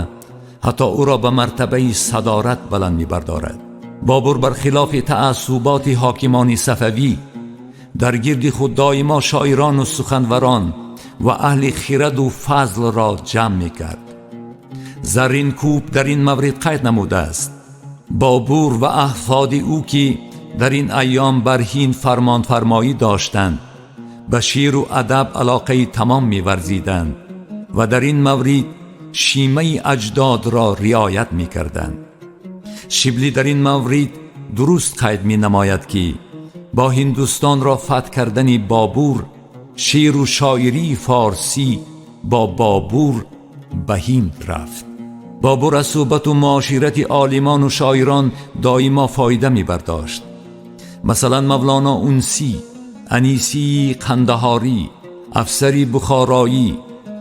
ҳатто ӯро ба мартабаи садорат баланд мебардорад. Бобур бар хилофи таассуботи ҳокимони сафавӣ дар гирди худ доимо шоирону суханварон ва аҳли хираду фазлро ҷамъ мекард. Зарринкӯб дар ин маврид қайд намудааст: Бобур ва аҳфоди ӯ, ки дар ин айём бар Ҳинд фармонфармоӣ доштанд, ба шеъру адаб алоқаи тамом меварзиданд ва дар ин маврид шимаи аҷдодро риоят мекарданд. Шиблӣ дар ин маврид дуруст қайд менамояд, ки бо Ҳиндустонро фатҳ кардани Бобур, шеъру шоирии форсӣ бо Бобур ба Ҳинд рафт. Бобур аз суҳбату муоширати олимону шоирон доимо фоида мебардошт. Масалан, Мавлоно Унсӣ, Анисии Қандаҳорӣ, Афсари Бухороӣ,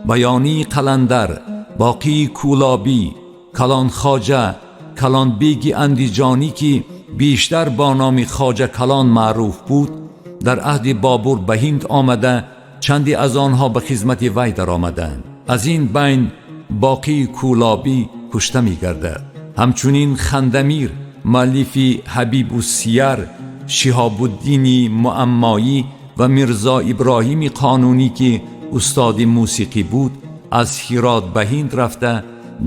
Баёнии Қаландар, Боқии Кӯлобӣ, Калон Хоҷа, Калонбеги Андиҷонӣ, ки бештар бо номи Хоҷа Калон маъруф буд, дар аҳди Бобур ба Ҳинд омада, чанде аз онҳо ба хизмати вай даромаданд. Аз ин байн Боқии Кӯлобӣ кушта мегардад. Ҳамчунин Хандамир, муаллифи Ҳабибу Сияр, Шиҳобуддини Муаммоӣ ва Мирзо Иброҳими Қонунӣ, ки устоди мусиқӣ буд, аз Ҳирот ба Ҳинд рафта,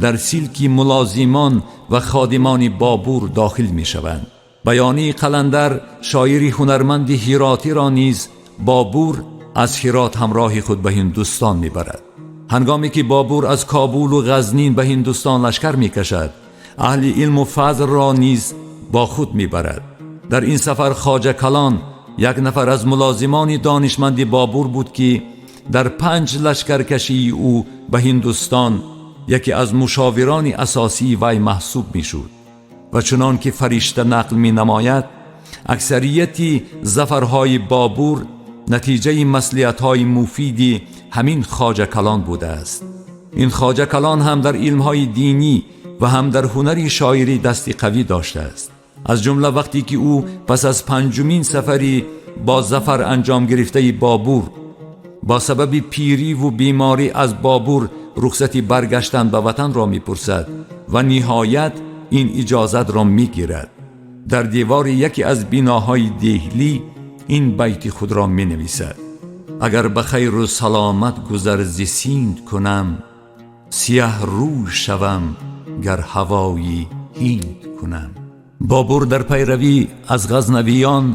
дар силки мулозимон ва ходимони Бобур дохил мешаванд. Баёнии Қаландар, шоири ҳунарманди ҳиротиро низ Бобур аз Ҳирот ҳамроҳи худ ба Ҳиндустон мебарад. Ҳангоме ки Бобур аз Кобулу Ғазнин ба Ҳиндустон лашкар мекашад, аҳли илму фазлро низ бо худ мебарад. Дар ин сафар Хоҷа Калон як нафар аз мулозимони донишманди Бобур буд, ки дар 5 лашкаркашии ӯ ба Ҳиндустон яке аз мушовирони асосии вай маҳсуб мешуд ва чунон ки Фаришта нақл менамояд, аксарияти зафарҳои Бобур натиҷаи маслиҳатҳои муфиди ҳамин Хоҷа Калон будааст. Ин Хоҷа Калон ҳам дар илмҳои динӣ ва ҳам дар ҳунари шоирӣ дасти қавӣ доштааст. Аз ҷумла вақте ки ӯ пас аз 5-умин сафари бо зафар анҷом гирифтаи Бобур бо сабаби пириву беморӣ аз Бобур рухсати баргаштан ба ватанро мепурсад ва ниҳоят ин иҷозатро мегирад, дар девори яке аз биноҳои Деҳлӣ ин байти худро менависад: агар ба хайру саломат гузар зи Синд кунам, сиёҳ рӯй шавам гар ҳавои Ҳинд кунам. Бобур дар пайравӣ аз ғазнавиён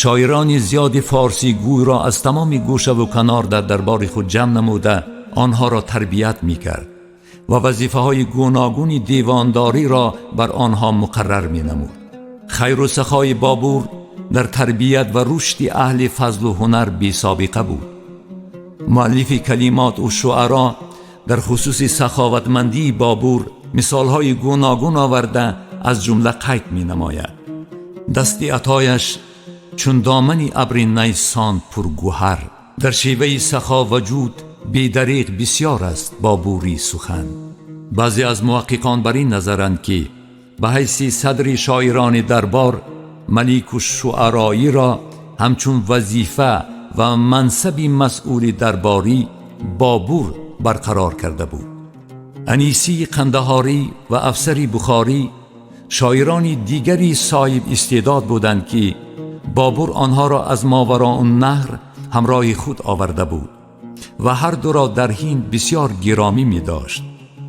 шоирони зиёди форсигӯйро аз тамоми гӯшаву канор дар дарбори худ ҷамъ намуда онҳоро тарбият мекард ва вазифаҳои гуногуни девондориро бар онҳо муқаррар менамуд. Хайру сахои Бобур дар тарбият ва рушди аҳли фазлу ҳунар бесобиқа буд. Муаллифи Калимот у шуаро дар хусуси саховатмандии Бобур мисолҳои гуногун оварда, аз ҷумла қайд менамояд: дасти атояш чун домани абри Найсон пургӯҳар, дар шеваи сахо ва ҷуд бедареғ бисёр аст Бобурӣ сухан. Баъзе аз муҳаққиқон бар ин назаранд, ки ба ҳайси садри шоирони дарбор малику шуароиро ҳамчун вазифа ва мансаби масъули дарборӣ Бобур барқарор карда буд. Анисии Қандаҳорӣ ва Афсари Бухорӣ шоирони дигари соҳиб истеъдод буданд, ки Бобур онҳоро аз Мовароуннаҳр ҳамроҳи худ оварда буд ва ҳар дуро дар Ҳинд бисёр гиромӣ медошт.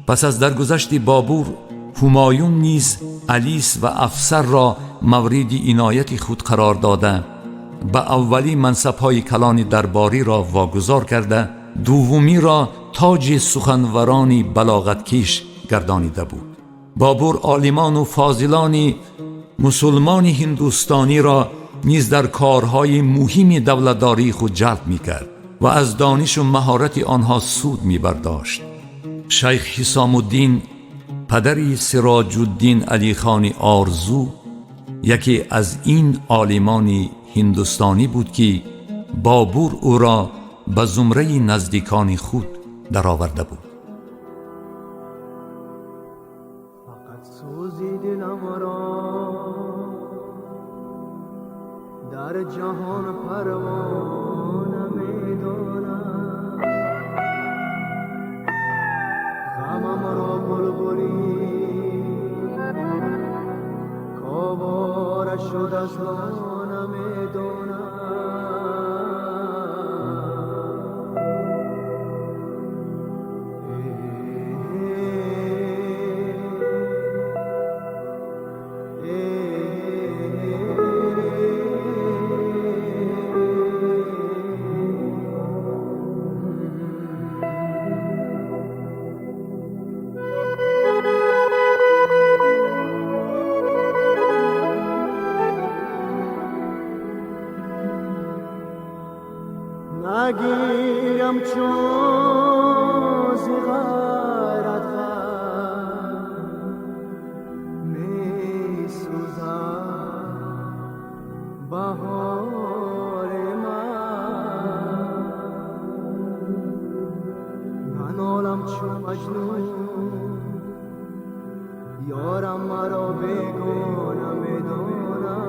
Пас аз даргузашти Бобур, Ҳумоюн низ Алис ва Афсарро мавриди инояти худ қарор дода, ба аввалӣ мансабҳои калони дарбориро вогузор карда, дуввумиро тоҷи суханварони балоғаткиш гардонида буд. Бобур олимону фозилони мусулмони ҳиндустониро низ дар корҳои муҳими давлатдории худ ҷалб мекард ва аз донишу маҳорати онҳо суд мебардошт. Шайх Ҳисомуддин, падари Сироҷуддин Алихони Орзу, яке аз ин олимони ҳиндустонӣ буд, ки Бобур ӯро ба зумраи наздикони худ дароварда буд. Фақат сӯзи дилам ро дар ҷаҳон парвона медонам, ғамам ро булбулӣ ковора шуд аз лона медонам. Нагирам чун зи ғайрат ғам месӯзад баҳори ман, нанолам чун Маҷнун, ёрам маро бегона медонад.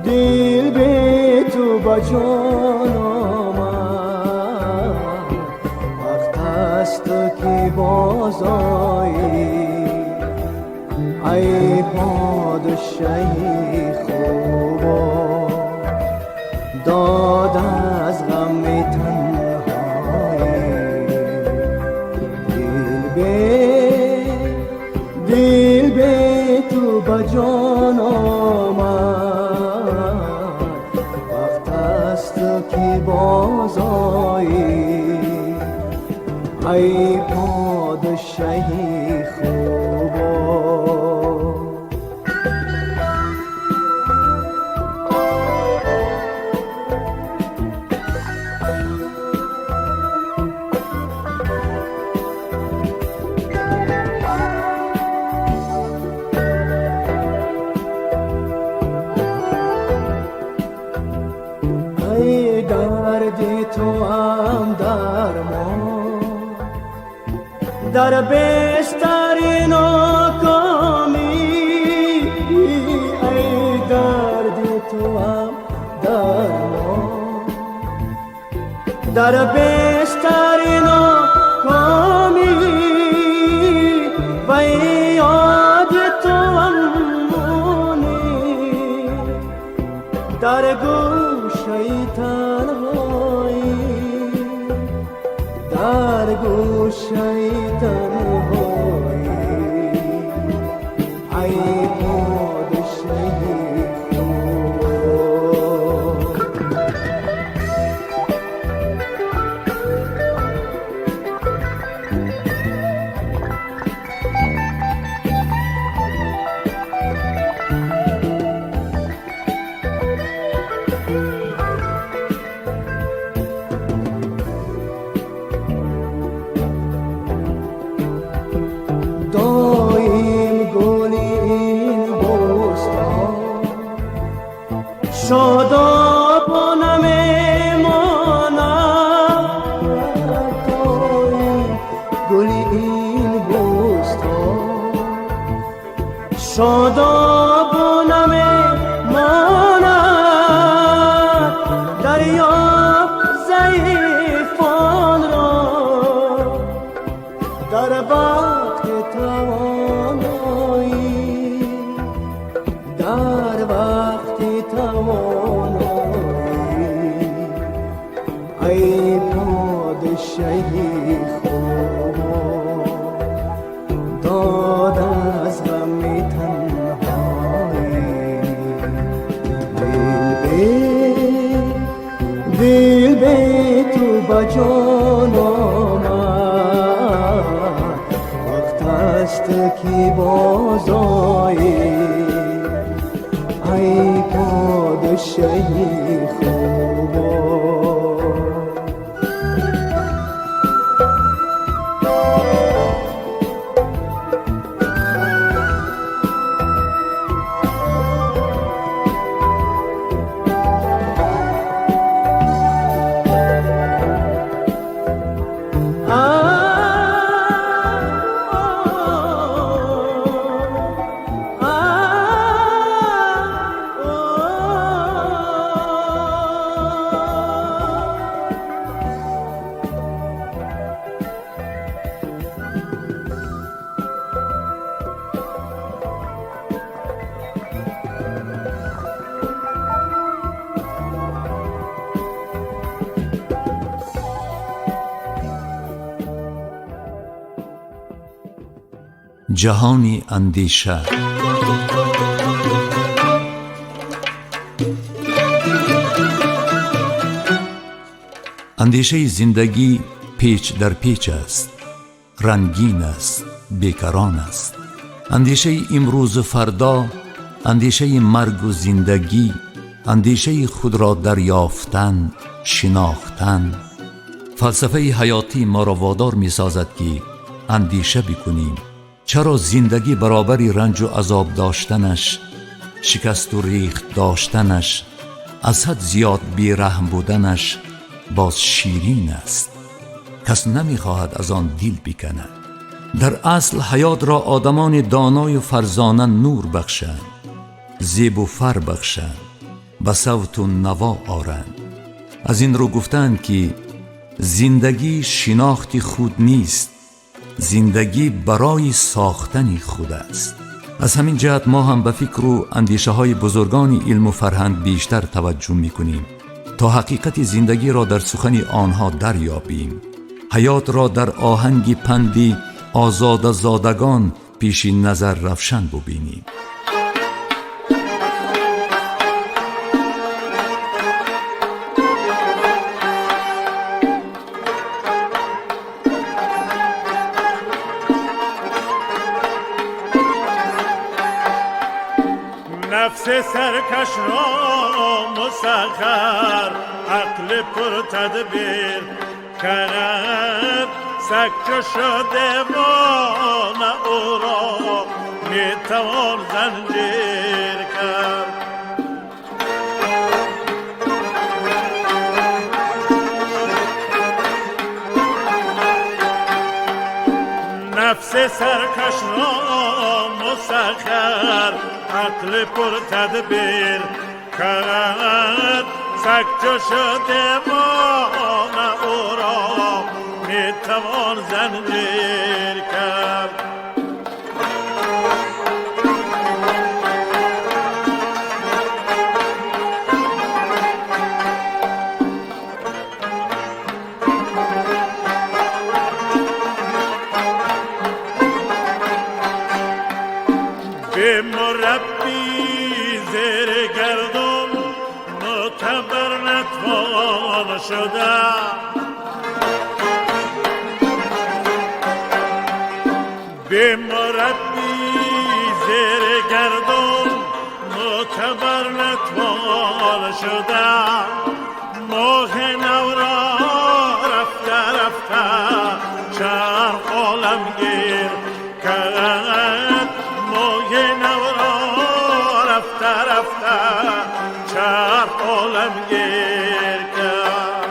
Дил бе ту ба ҷон омад, вақт аст ки боз оӣ. Ай подшоҳи хубо, дод аз ғами танҳоӣ. Дил бе ту ба ҷон омад, вақт аст ки боз оӣ. Ай подшоҳи хубо. Ай дарди туам дармон, дар бистари нокомӣ. Ай дарди туам дармон, дар бистари нокомӣ. Вай ёди туам монӣ дар гӯшаи танҳоӣ, дар гӯшаи танҳоӣ. Ай подшоҳи хуб. Доим гули ин бӯстон шодобона мемонад. Доим гули ин бӯстон шодобона мемонад. Дарёб заифонро дар вақти тавоноӣ, дар вақти тавоноӣ. Ай подшоҳи хуб, дод аз ғами танҳоӣ. Дил бе ту ба ҷон омад, вақт аст ки боз оӣ. Ай подшоҳи хуб. Ҷаҳони андеша. Андешаи зиндагӣ печ дар печ аст, рангин аст, бекарон аст. Андешаи имрӯзу фардо, андешаи маргу зиндагӣ, андешаи худро дарёфтан, шинохтан. Фалсафаи ҳаётӣ моро водор месозад, ки андеша бикунем. Чаро зиндагӣ баробари ранҷу азоб доштанаш, шикасту рехт доштанаш, аз ҳад зиёд бераҳм буданаш боз ширин аст? Кас намехоҳад аз он дил биканад. Дар асл ҳаётро одамони доною фарзона нур бахшанд. зебу фар бахшанд, ба савту наво оранд. Аз ин рӯ гуфтаанд, ки зиндагӣ шинохти худ нест, зиндагӣ барои сохтани худ аст. Аз ҳамин ҷиҳат мо ҳам ба фикру андешаҳои бузургони илму фарҳанг бештар таваҷҷӯҳ мекунем, то ҳақиқати зиндагиро дар сухани онҳо дарёбем, ҳаётро дар оҳанги панди озодазодагон пеши назар равшан бубинем. نفس سرکش را مسخر، عقل پر تدبیر کرد. سگ شده دیوانه او را میتوان زنجیر کرد. نفس سرکش را مسخر، عقل پر تدبیر کرد. سگ شده دیوانه او را میتوان زنجیر کرد. به مربی زیر گردون معتبر نتوان شده، به مربی زیر گردون معتبر نتوان شده. ماه نو را رفته رفته چرخ عالمگیر کرد. ماه نو را رفته رفته چرخ عالمگیر کرد.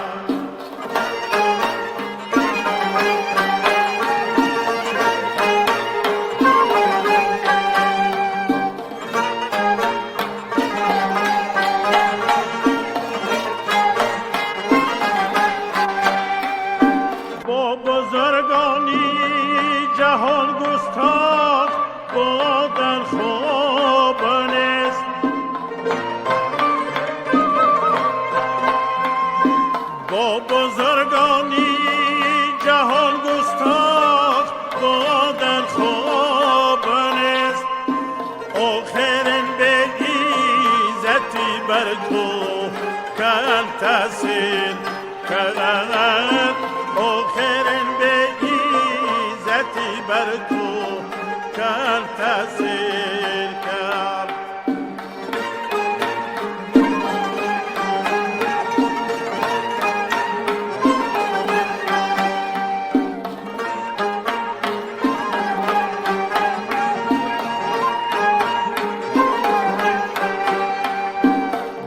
با بزرگانی جهان گستاخ بودن خوب نیست، با بزرگانی جهان گستاخ بودن خوب نیست. آخرین به عزتی بر تو کن تحصیل کرد. آخرین به عزتی بر تو کن تحصیل کرد.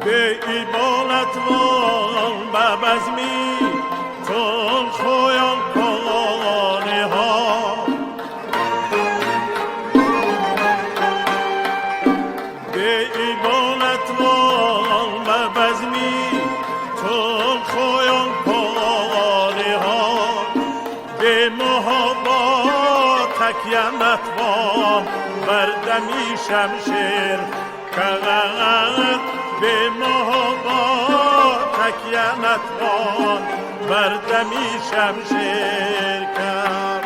به ایبانت وان به بزمی تون خویان پانه ها، به ایبانت وان به بزمی تون خویان پانه ها. به محابا تکیه نتوان بر دمی شمشیر کرد. به محابا تکیه نتوان بر دمی شمشیر کرد.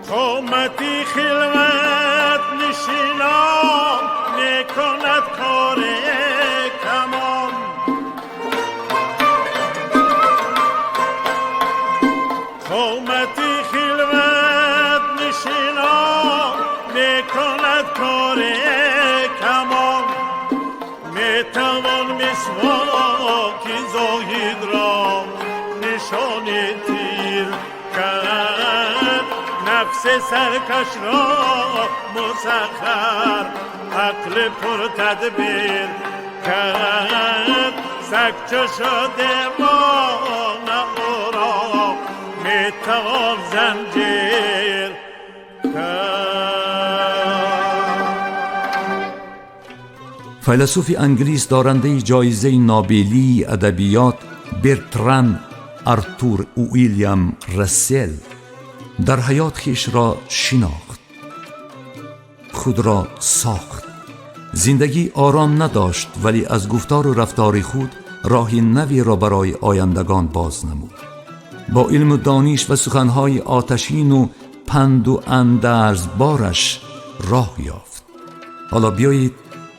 قامتی خلوت نشینان میکند کار کمان، قامتی خلوت نشینان میکند کار کمان. میتوان مسواک زاهد را نشان تیر کرد. نفس سرکش را مسخر عقل پر تدبیر کرد سگ چو شده ما او را میتوان زنجیر کرد. فیلسوف انگلیس دارنده جایزه نوبلی ادبیات برتران آرتور ویلیام راسل در حیات خویش را شناخت، خود را ساخت. زندگی آرام نداشت ولی از گفتار و رفتار خود راه نوی را برای آیندگان باز نمود. با علم و دانش و سخنهای آتشین و پند و اندرز بارش راه یافت. حالا بیایید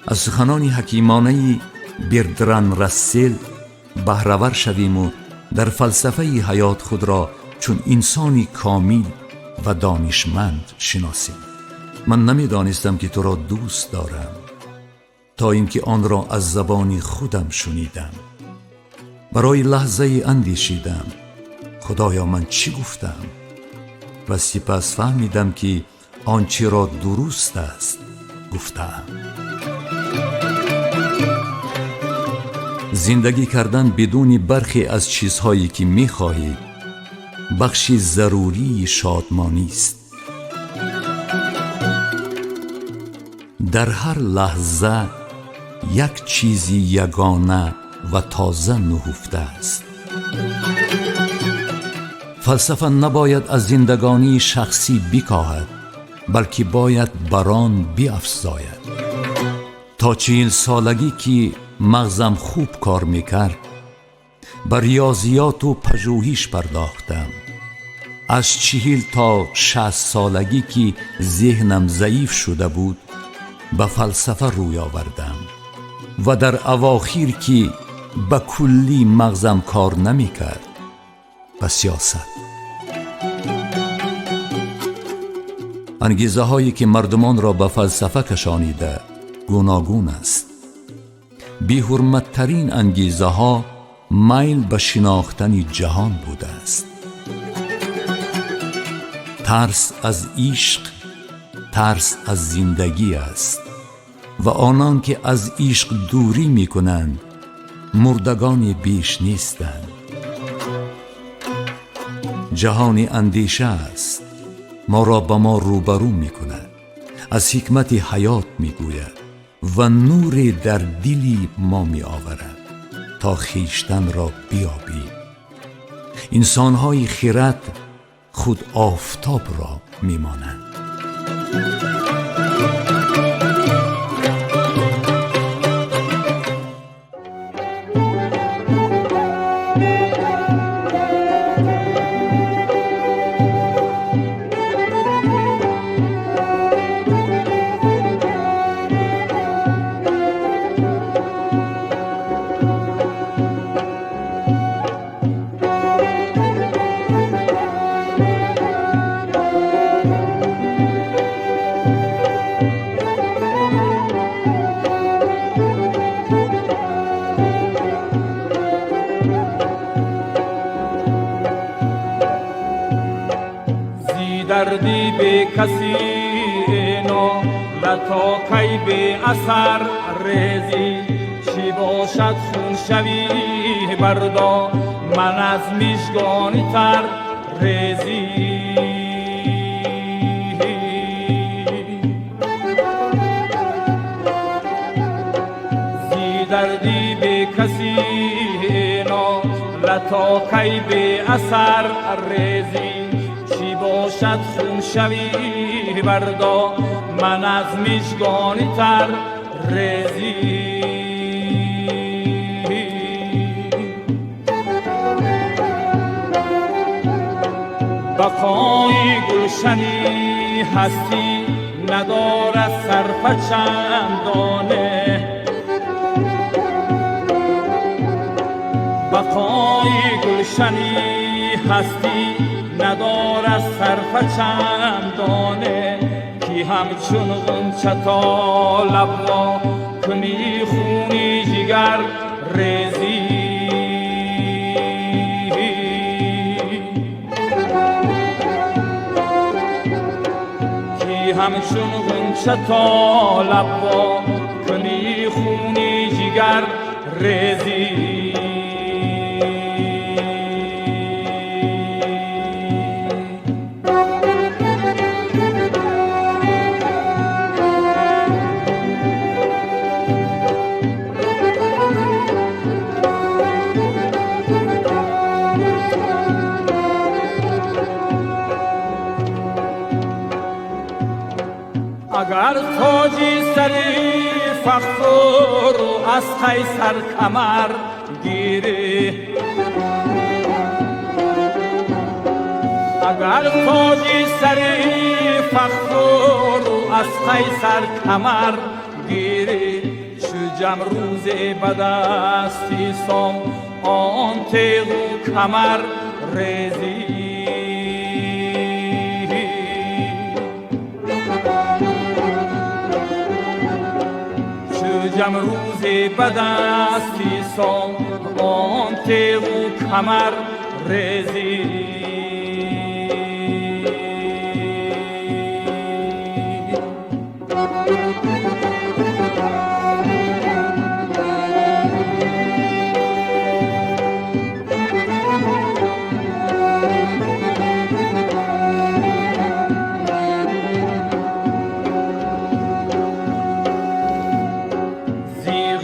از سخنان حکیمانه برتران راسل بهره‌ور شویم و در فلسفه حیات خود را چون انسانی کامل و دانشمند شناسیم. من نمیدانستم که تو را دوست دارم تا اینکه آن را از زبان خودم شنیدم. برای لحظه اندیشیدم خدایا من چی گفتم، و سپس فهمیدم که آنچه را درست است گفتم. زندگی کردن بدون برخی از چیزهایی که میخواهید بخشی ضروری شادمانی است. در هر لحظه یک چیزی یگانه و تازه نهفته است. فلسفه نباید از زندگانی شخصی بکاهد، بلکه باید بر آن بیافزاید. تا 40 سالگی که مغزم خوب کار میکرد به ریاضیات و پژوهش پرداختم. از 40 تا 60 سالگی که ذهنم ضعیف شده بود به فلسفه روی آوردم و در اواخر که به کلی مغزم کار نمیکرد به سیاست. انگیزه هایی که مردمان را به فلسفه کشانیده گوناگون است. بی‌حرمت‌ترین انگیزه ها میل به شناختن جهان بوده است. ترس از عشق، ترس از زندگی است و آنان که از عشق دوری می کنند مردگان بیش نیستند. جهان اندیشه است، ما را به ما روبرو می کند، از حکمت حیات می گوید و نور در دلی ما می آورد تا خویشتن را بیابیم. انسانهای خیرت خود آفتاب را می مانند. دردی به کسی اینا لطا کی به اثر ریزی چی باشد خون شوی بردا من از میشگانی تر ریزی. زی دردی به کسی اینا لطا کی به اثر ریزی باشد خون شوی بردا من از میشگانی تر ریزی. بقای گلشنی هستی ندارد صرفه چندانه، بقای گلشنی هستی ندارد صرفه چندانه، کی همچون غنچه تا لب وا کنی خونی جگر ریزی. کی همچون همچون غنچه تا لب وا کنی خونی جگر ریزی. اگر تاجی سری فخر از قیصر کمر گیری، اگر تاجی سری فخر از قیصر کمر گیری، چو جم روز به دستی سام آن تیغ و کمر ریزی. جم روزی به دستی سام آن تیغ و کمر ریزی.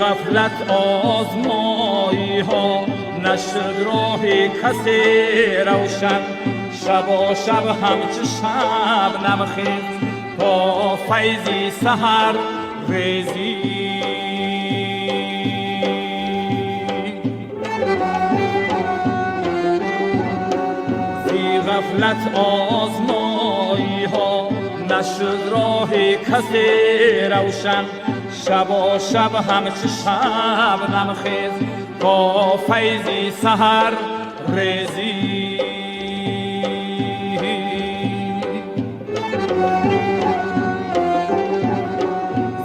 غفلت آزمایی ها نشد راه کسی روشن، شبا شب همچو شب نمخیز تا فیضی سحر ریزی. زی غفلت آزمایی ها نشد راه کسی روشن، شبا شب همچو شب نمخیز تا فیضی سحر ریزی.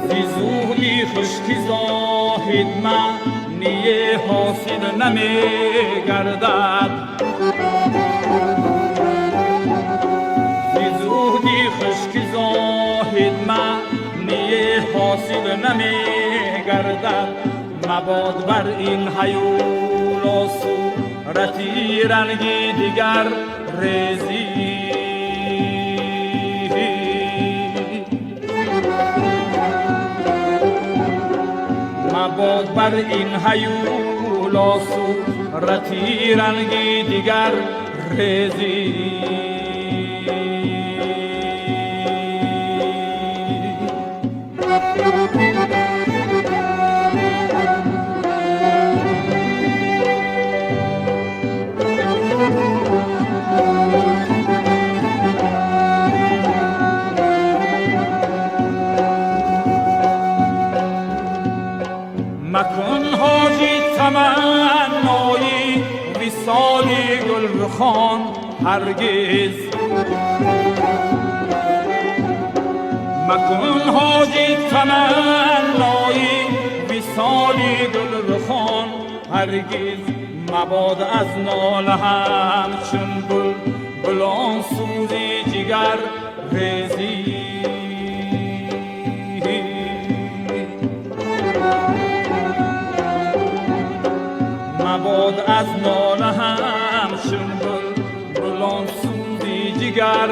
زی زهدی خشکی زاهد معنی حاصل نمی گردد، زی زهدی خشکی زاهد معنی حاصل نمی گردد. مباد بر این هیولا صورتی رنگی دیگر ریزی. مباد بر این هیولا صورتی رنگی دیگر ریزی. مکن حاجی تمنایی وصال گلرخان هرگز، مکن حاجی تمنایی وصال گلرخان هرگز. مباد از ناله همچون بلبلان سوزی جگر ریزی. مباد از ناله همچون بلبلان سوزی جگر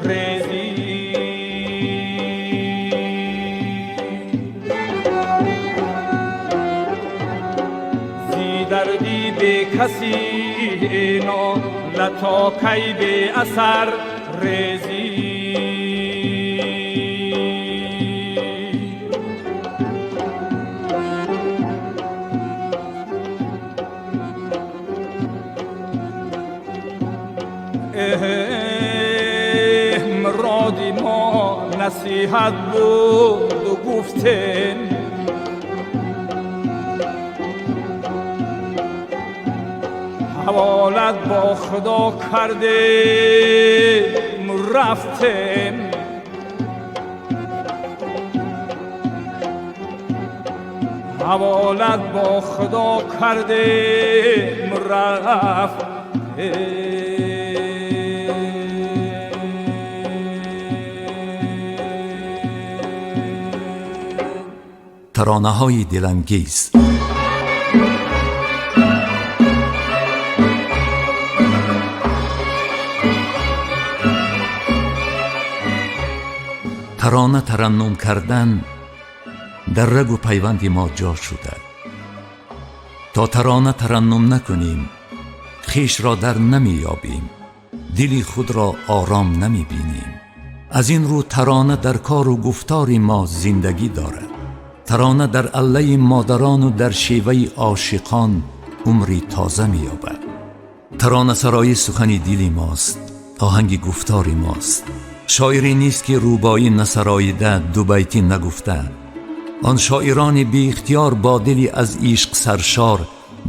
ریزی. زی دردی به کسی ناله تا کی به اثر ریزی. مرادی ما نصیحت بود و گفتیم، حوالت با خدا کردیم رفتیم. حوالت با خدا کردیم رفتیم. Таронаҳои дилангез. Тарона тараннум кардан дар рагу пайванди мо ҷо шуда. То тарона тараннум накунем, хешро дар намеёбем, дили худро ором намебинем. Аз ин рӯ тарона дар кору гуфтори мо зиндагӣ дорад. Тарона дар аллаи модарону дар шеваи ошиқон умри тоза меёбад. Таронасароӣ сухани дили мост, оҳанги гуфтори мост. Шоире нест, ки рубоӣ насароида, дубайтӣ нагуфта. Он шоирони беихтиёр бо дили аз ишқ саршор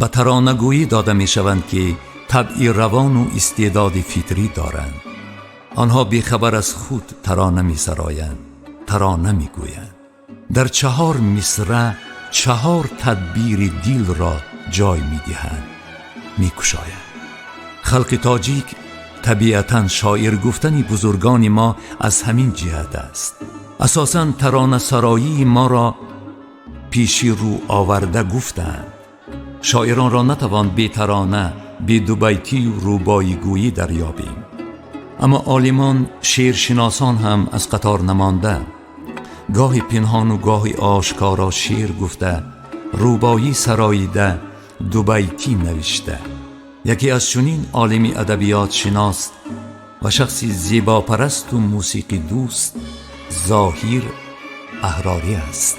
ба таронагӯӣ дода мешаванд, ки табъи равону истеъдоди фитрӣ доранд. Онҳо бехабар аз худ тарона месароянд, тарона мегӯянд. Дар чаҳор мисра чаҳор тадбири дилро ҷой медиҳанд, мекушоянд. Халқи тоҷик табиатан шоир гуфтани бузургони мо аз ҳамин ҷиҳат аст. Асосан таронасароии моро пеши рӯ оварда гуфтанд. Шоиронро натавон бетарона, бедубайтию рубоигӯӣ дарёбем. Аммо олимон, шеършиносон ҳам аз қатор намонда, гоҳи пинҳону гоҳи ошкоро шеър гуфта, рубоӣ сароида, дубайтӣ навишта. Яке аз чунин олими адабиётшинос ва шахси зебопарасту мусиқидӯст Зоҳир Аҳрорӣ аст.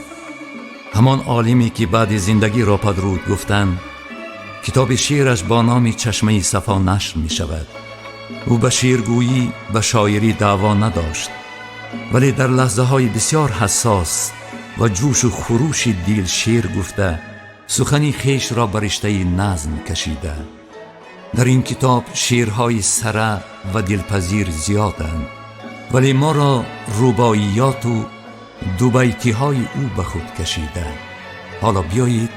Ҳамон олиме, ки баъди зиндагиро падруд гуфтан, китоби шеъраш бо номи «Чашмаи сафо» нашр мешавад. Ӯ ба шеъргӯӣ, ба шоирӣ даъво надошт, вале дар лаҳзаҳои бисёр ҳассос ва ҷӯшу хурӯши дил шеър гуфта, сухани хешро ба риштаи назм кашида. Дар ин китоб шеърҳои сара ва дилпазир зиёданд, вале моро рубоиёту дубайтиҳои ӯ ба худ кашида. Ҳоло биёед,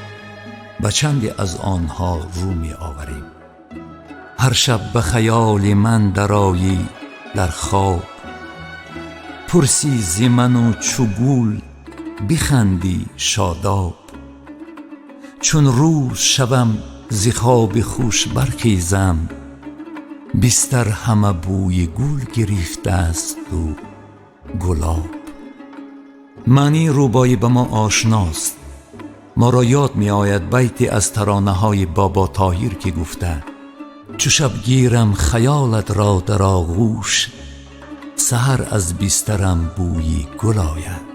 ба чанде аз онҳо рӯ меоварем. Ҳар шаб ба хаёли ман дароӣ дар хоб, пурсӣ зи ману чу гул бихандӣ шодоб. Чун рӯз шавам, зи хоби хуш бархезам, бистар ҳама бӯи гул гирифтаасту гулоб. Маънии рубоӣ ба мо ошност. Моро ёд меояд байте аз таронаҳои Бобо Тоҳир, ки гуфта: чу шаб гирам хаёлат ро дар оғӯш, саҳар аз бистарам бӯи гул ояд.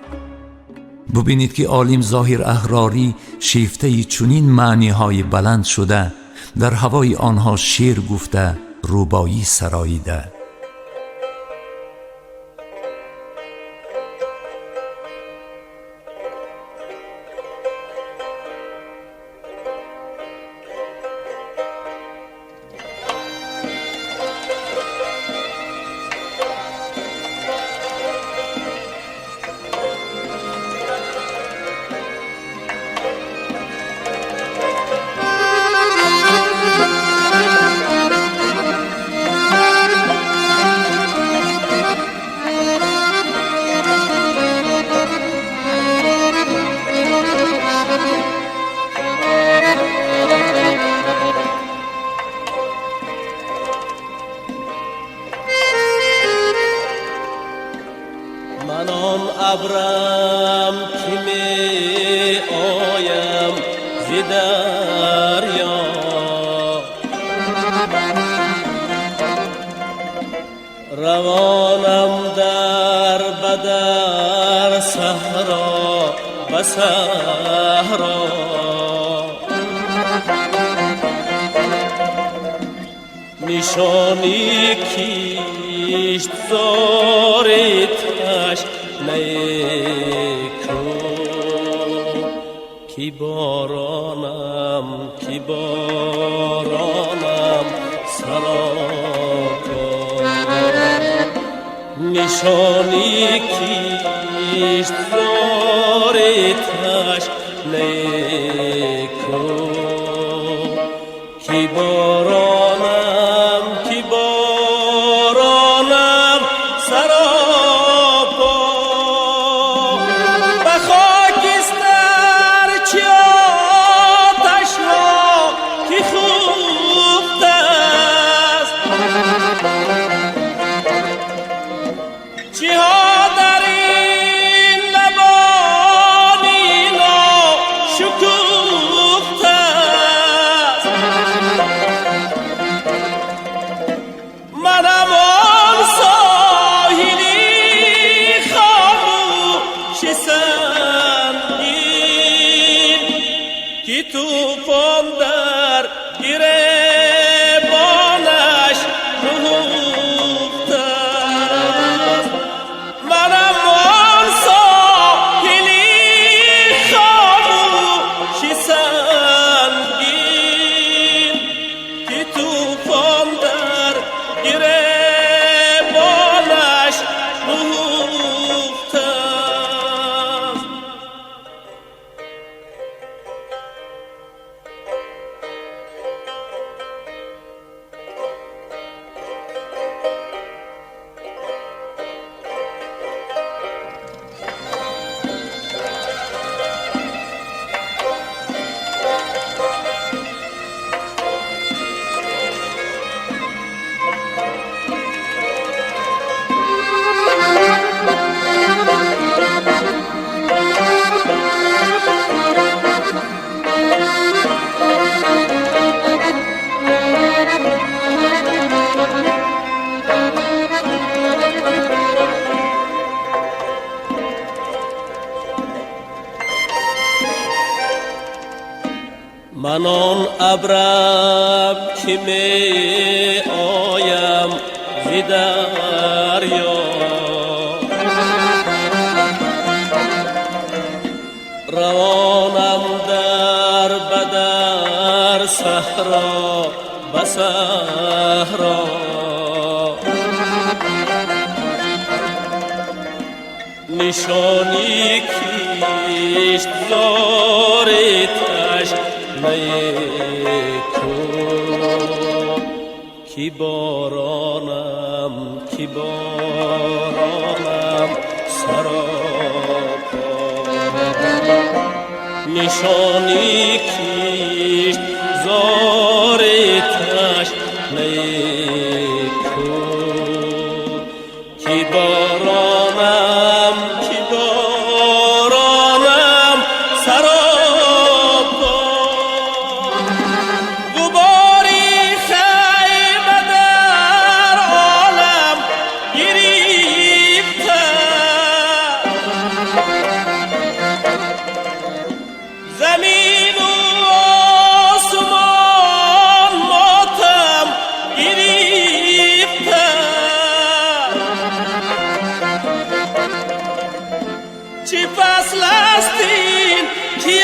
Бубинед, ки олим Зоҳир Аҳрорӣ шефтаи чунин маъниҳои баланд шуда, дар ҳавои онҳо шеър гуфта, рубоӣ сароида. Ман он абрам, ки меоям зи дарё, равонам дар ба дар, саҳро ба саҳро. Нишони киштзори ташнаи ку, ки боронам, ки боронам саропо. Нишони киштзори ташнаи ку, ки боронам, ки боронам саропо. Ба хокистар سنگین کی طوفان در گریبانش نهفته است. منم آن ساحلی خاموش سنگین کی طوفان در گریبانش نهفته است. من آن ابرم که می آیم ز دریا، روانم در بدر صحرا به صحرا. نشانی کشتزار تشنه کو، کی بارانم کی بارانم سراپا. نشانی کشتزار تشنه کو، کی بارانم کی بارانم سراپا. غباری خیمه در عالم گرفته، زمین و آسمان ماتم گرفته. چی فصل است این که